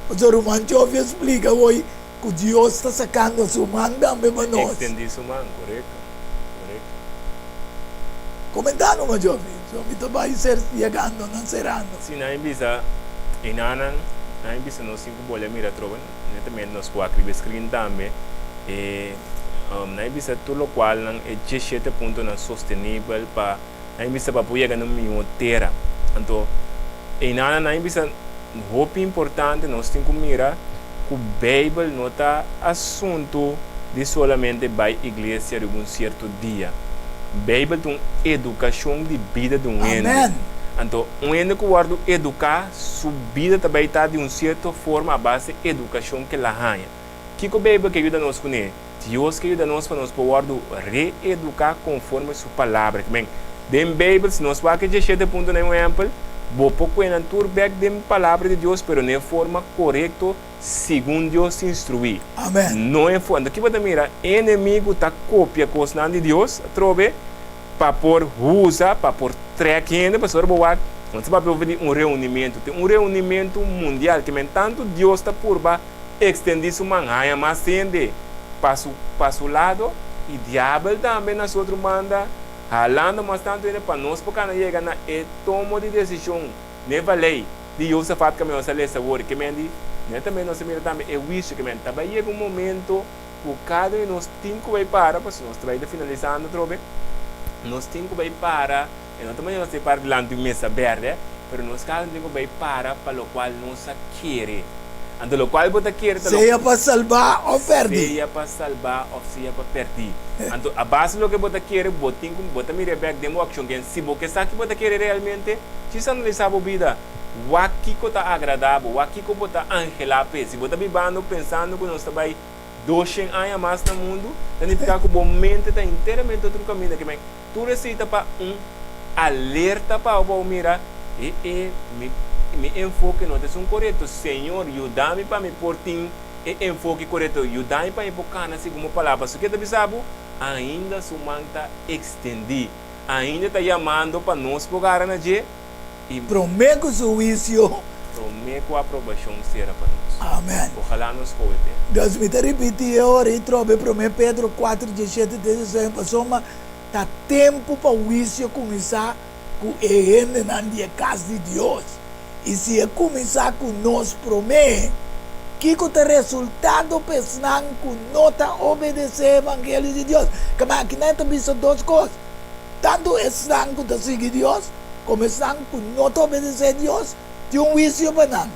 Speaker 2: Pasobra ruman Jovi a splika awor ku Dios ta sakando su man tambe pa nos.
Speaker 3: Ekstendí su man, korekto. Korekto.
Speaker 2: Komentá numa Jovi, so mi ta bai ser yegando nan serando.
Speaker 3: Si nan bisa enanan, nan bisa nos tin ku bole mira atrobe, netamente nos por wak riba e screen tambe, e nan bisa tur lokual nan e diesshete puntonan sostenibel pa nan bisa pa por yega na un mihó tera. Anto enanan nan bisa hopi importante nos tin ku mira ku Beibel no ta asuntu di solamente bai iglesia riba un sierto dia. Beibel ta un edukashon di bida di un hende.
Speaker 2: Amen.
Speaker 3: Anto, un hende ku wòrdu eduká, su bida ta bai ta di un sierto forma a base di edukashon ku el a haña. Kiko Beibel ke yuda nos kuné? Dios ke yuda nos pa nos por wòrdu reeduká konforme su Palabra. Kimen, den Beibel, si nos wak e dieshete puntonan un ehèmpel, Bo por kue nan tur bek den Palabra di Dios, pero na e forma korekto segun Dios instruí.
Speaker 2: Amen.
Speaker 3: No e forma. Anto ki bo ta mira? E enemigu ta kopia kosnan di Dios atrobe pa por usa, pa por trèk hende, pasobra bo wak, nos ta papia over di un reunimentu. Tin un reunimentu mundial, ke men tantu Dios ta purba ekstendí su man, haña mas hende pa su pa su lado, i diabel tambe na su otro banda, halando mas tantu hende pa nos por kana yega na e tomo di desishon n'e valei di Josafat kami nos a lesa awor. Ke men di, netamente nos a mira tambe e huisio, ke men ta bai yega un momento ku kada di nos tin ku bai para, pasobra nos ta bai ta finalisando atrobe, nos tin ku bai para, e no ta manera nos ta bai para dilanti un mesa berde, pero nos kada un tin ku bai para pa lokual nos a kere. Anto lokual bo ta kere ta lo.
Speaker 2: Sea pa salbá òf pèrdí.
Speaker 3: Sea pa salbá òf sea pa pèrdí. Anto a base di loke bo ta kere, bo tin ku bo ta mira e bèk den bo akshon. Ken si bo ke sa ki bo ta kere realmente, djis analisá bo bida. Wak kiko ta agradá bo, wak kiko bo ta anhelá p'e. Si bo ta bibando pensando ku nos ta bai doshen aña mas na mundu, ta nifiká ku bo mente ta enteramente otro kaminda. Ke men, tur esei ta pa un alerta pa bo, pa bo mira, e e, mi, mi enfoke no ta esun korekto. Señor, yuda mi pa mi por tin e enfoke korekto. Yuda mi pa mi por kana segun bo palabra. Pasobra ke ta bisa bo? Ainda su man ta ekstendí. Ainda ta yamando pa nos por gara na dje. I.
Speaker 2: Promé ku su huisio.
Speaker 3: Promé ku aprobashon sera pa nos.
Speaker 2: Amen.
Speaker 3: Ojalá nos kohe p'e.
Speaker 2: Dus mi ta ripití e ora i trobe Promé Pedro kuater diesshete te diesnuebe pasobra ta tempu pa huisio kuminsá ku e hendenan di e kas di Dios. I si e kuminsá ku nos promé, kiko ta resultado pa esnan ku no ta obedesé e evangelio di Dios? Kaba akinan e ta bisa dos kos, Tantu esnan ku ta sigui Dios komo esnan ku no ta obedesé Dios tin un huisio pa nan.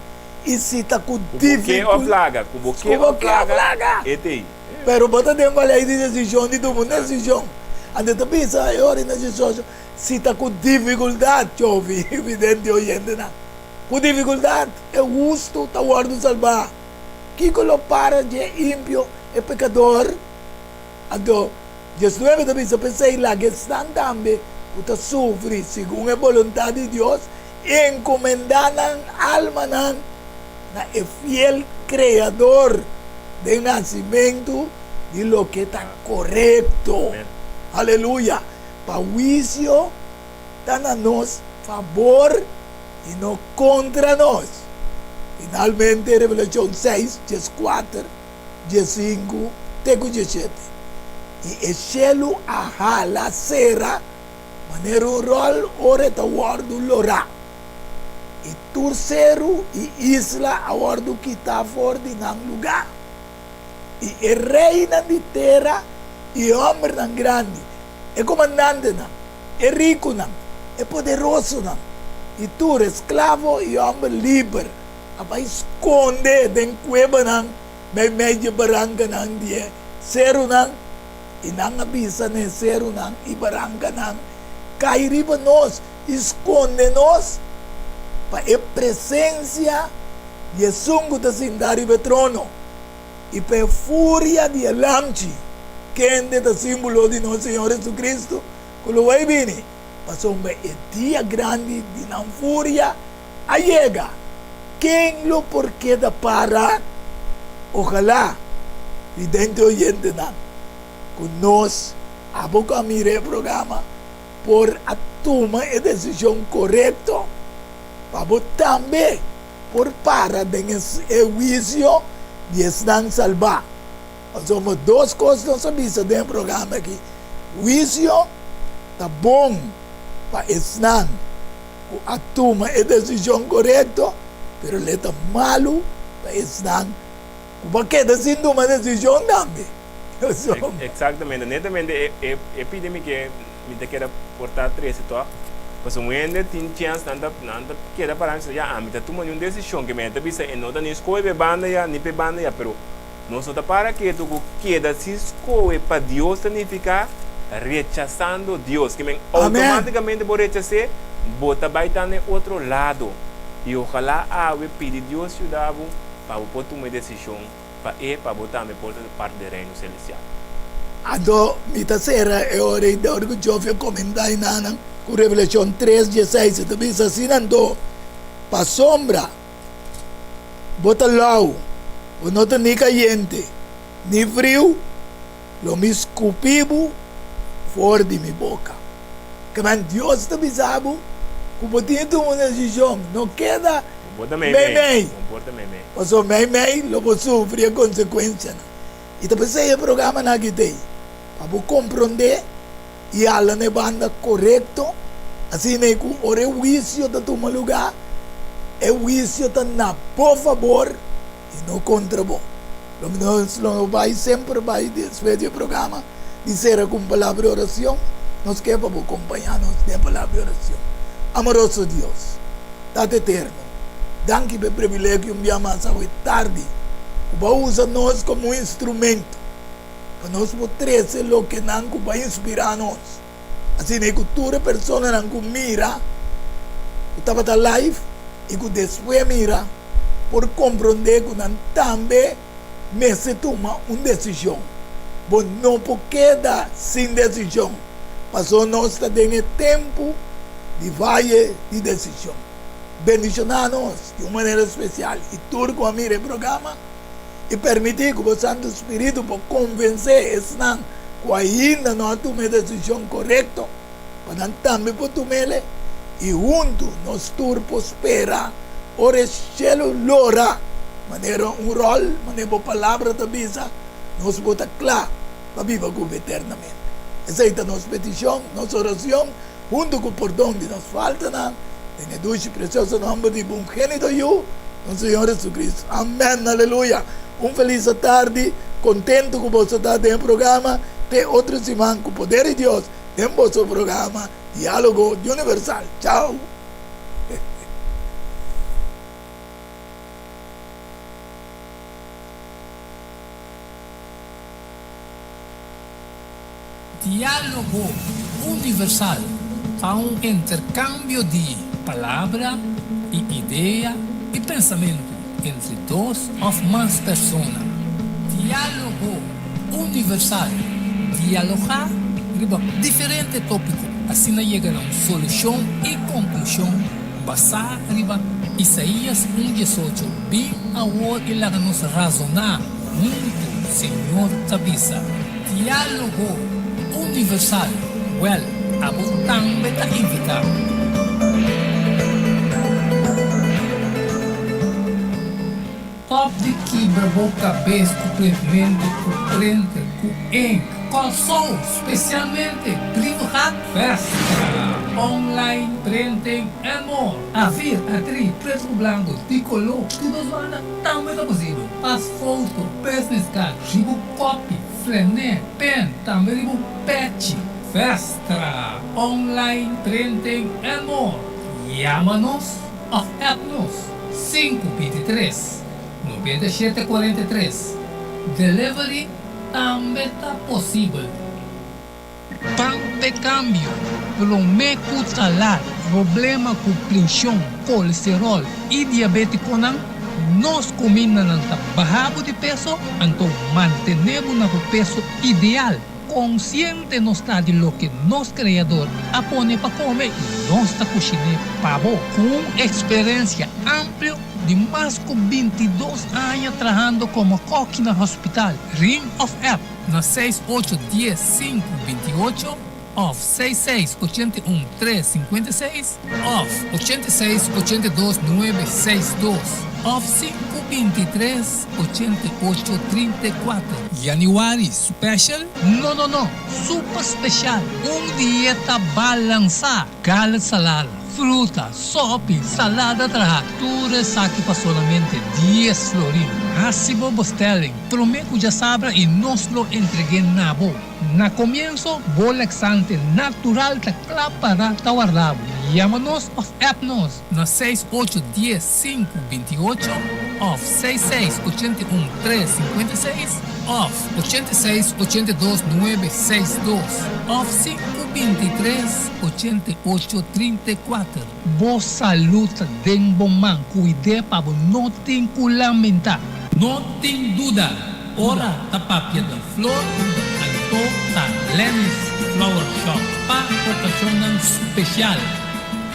Speaker 2: I si ta ku
Speaker 3: Ku bo ke òf laga, ku bo ke òf laga, e t'ei.
Speaker 2: Pero bo ta den valei di desishon, di tuma un desishon. Anto e ta bisa e ora na 18, si ta ku difikultat, tjovi, vidente oyentenan, ku difikultat e hustu ta wòrdu salbá, kiko lo para dje impio, e pekador? Anto, 19 ta bisa, P'esei laga esnan tambe ku ta sufri segun e boluntat di Dios enkomendá nan almanan na e fiel Kreador den hasimentu di loke ta korekto. Aleluya! Pa huisio ta na nos fabor i no kontra nos. Finalmente, Revelashon seis, 14. 15 te ku 17, I e shelu a hala sera manera un ròl ora e ta wòrdu lorá, i tur seru i isla a wòrdu kitá for di nan lugá. I e reinan di tera i e hòmbernan grandi, e komandantenan, e rikunan, e poderosonan, i tur esklavo i hòmber liber, A bai skonde den kuebanan meimei dje barankanan di e serunan, i nan a bisa na e serunan i barankanan, Kai riba nos i skonde nos pa e presensia di esun ku ta sintá riba e trono i pa e furia di e Lamchi, kende ta símbolo di nos Señor Jesucristo, ku lo bai bini, pasobra e dia grandi di nan furia a yega, ken lo por keda para? Ojalá vidente oyentenan ku nos abo ku a mira e programa por a tuma e desishon korekto pa bo tambe por para den e huisio di esnan salbá. Pasobra dos kos nos a bisa den e programa aki, huisio ta bon pa esnan ku a tuma e desishon korekto, pero lo e ta malu pa esnan ku por keda sin tuma desishon tambe.
Speaker 3: Eksaktamente. Netamente e e pidi mi ke mi ta keda por ta trese tòg, pasobra un hende tin chèns nan ta nan ta keda pará i bisa ya ami ta tuma niun desishon ke mi ta bisa e no ta ni skohe pa e banda ya ni pa e banda ya, pero Nos no ta para ketu ku keda sin skohe pa Dios ta nifiká rechasando Dios. Ke men outomátikamente bo rechas'é, bo ta bai ta na e otro lado. I ojalá awe pidi Dios yuda bo pa bo por tuma e desishon pa e pa bo tambe por ta parti di e Reino Selestial.
Speaker 2: Anto mi ta sera e ora ei dor ku Joffy a komentá enanan. ku Revelashon tres dieseis e ta bisa asina anto, Pasobra bo ta lou, bo no ta ni kayente ni friu, lo mi skupi bo for di mi boka. Kemen Dios ta bisa bo ku bo tin tuma un desishon, no keda meimei, pasobra meimei lo bo sufri e konsekuensianan. I ta p'esei e programanan aki t'ei, pa bo komprondé i hala na e banda korekto, asina ei ku ora e huisio ta tuma lugá, e huisio ta na bo fabor i no kontra bo. Lo nos lo bai semper bai despues di e programa di sera ku un palabra di oracion. Nos ke pa bo kompañá nos den e palabra di oracion. Amoroso Dios, Tata Eterno, danki pa e privilegio un bia mas awe tardi ku bo a usa nos komo un instrumento pa nos por trese lokenan ku bo a inspirá nos. Asina ei ku tur e personanan ku mira ku tabata live i ku despues mira por komprondé ku nan tambe mester tuma un desishon. Bo no por keda sin desishon, pasobra nos ta den e tempu di vaye di desishon. Bendishoná nos di un manera spesial i tur ku a mira e programa i permití ku bo Santu Spiritu por konvensé esnan ku ainda no a tuma e desishon korekto pa nan tambe por tum'el i huntu nos tur por spera ora e shelu lora manera un ròl, manera bo Palabra ta bisa, nos por ta kla pa biba ku bo eternamente. Esei ta nos petishon, nos orashon, huntu ku pordon di nos faltanan, den e dushi i presioso nòmber di bo ungenito Yu, nos Señor Jesucristo. Amèn! Aleluya! Un felis atardi, kontentu ku boso ta den e programa. Te otro siman ku poder di Dios den boso programa Diálogo Universal. Chao!
Speaker 1: Diálogo Universal ta un interkambio di palabra i idea i pensamentu entre dos òf mas persona. Diálogo Universal, dialogá riba diferente tópiko, asina yega na un solushon i konklushon basá riba Isaías un diesocho, Bin awor i laga nos razoná huntu, Señor ta bisa. Diálogo Universal, Wèl, abo tambe ta invitá. Stòp di kibra bo kabes ku printmentu, ku printer, ku ink. Kòrsou, spesialmente Brievengat, Vestra, online printing and more. Avir, atri, pretu ku blanku, di koló, tur dos banda tambe ta posibel. Pas foto, business card, ribu Kopi, flené, pen, tambe riba un pechi. Vestra, online printing and more. Yama nos of app nos sinku 23 97 43. Delivery tambe ta posibel. Pan p'e kambio, promé ku ta lat, problema ku prenshon, kolesteròl i diabétikonan, nos kumindanan ta baha bo di peso, anto mantené bo na bo peso ideal. Konsiente nos ta di loke nos Kreador a pone pa kome i nos ta kushiné pa bo. Ku un eksperensia amplio di mas ku 22 aña trahando komo kòki na hospital, Ring òf app na seis ocho dies sinku 28 òf seis seis 81 tres 56 òf 86 82 nuebe seis dos òf sinku 23 88 34. Januari special? No no no! Super special! Un dieta balansá! Gala salada, fruta, sopi, salada traha, tur esaki pa solamente dies florin. Hasi bo bestelling prome ku djasabra i nos lo entreg'é na bo. Na komienso, bo laxante natural ta kla para ta warda bo. Yama nos òf app nos na seis ocho dies sinku 28 òf seis seis 81 tres 56 òf 86 82 nuebe seis dos òf sinku 23 88 34. Bo salud ta den bo man, cuid'é pa bo no tin cu lamenta. No tin duda, ora ta papia di flor, anto ta Lenny's Flower Shop pa bo. okashonnan spesial.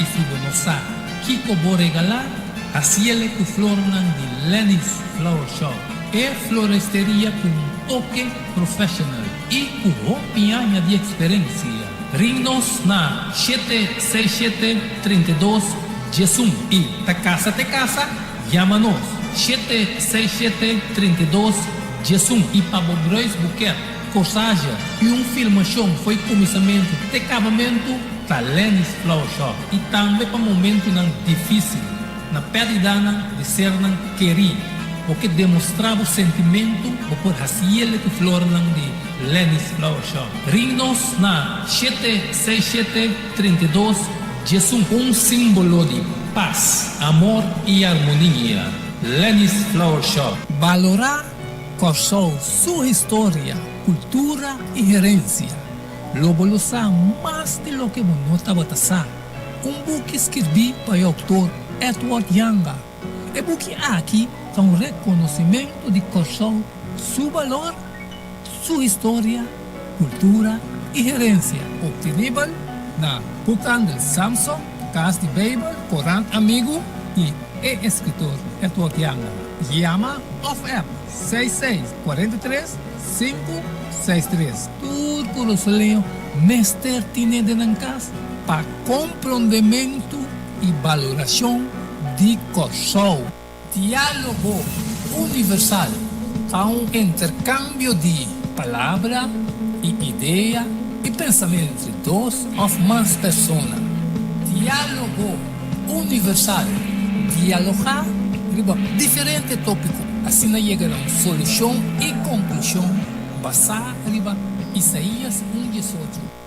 Speaker 1: I si bo no sa kiko bo regalá, hasiele ku flornan di Lenny's Flower Shop, e floresteria ku un toke professional i ku hopi aña di eksperensia. Ring nos na 767 32 11 i ta kasa te kasa, yama nos 767 32 11 i pa bo bruidsboeket, korsazje i un filmashon fo'i kuminsamentu te kabamentu ta Lenny's Flower Shop i tambe pa momentunan difísil na pèrdidanan di sernan kerí. Bo ke demostrá bo sentimentu, bo por hasiele ku flornan di Lenny's Flower Shop. Ring nos na 767 32 11. Un símbolo di pas, amor i armonia. Lenny's Flower Shop. Balorá Kòrsou su historia, kultura i herensia. Lo bo lo sa mas di loke bo no tabata sa. Un buki skirbí pa e outor Edward Janga. E buki aki ta un rekonosimentu di Kòrsou su balor, su historia, kultura i herensia. Optenibel na Boekhandel Samson, Kas di Beibel, Korant Amigu i e eskritor Edward Janga. Yama òf app 66 43 563. Tur kurasoleño mester tine den nan kas pa komprondementu i balorashon di Kòrsou. Diálogo Universal ta un interkambio di palabra i idea i pensamentu entre dos òf mas persona. Diálogo Universal, dialogá riba diferente tópiko, asina yega na un solushon i konklushon basá riba Isaías un 18.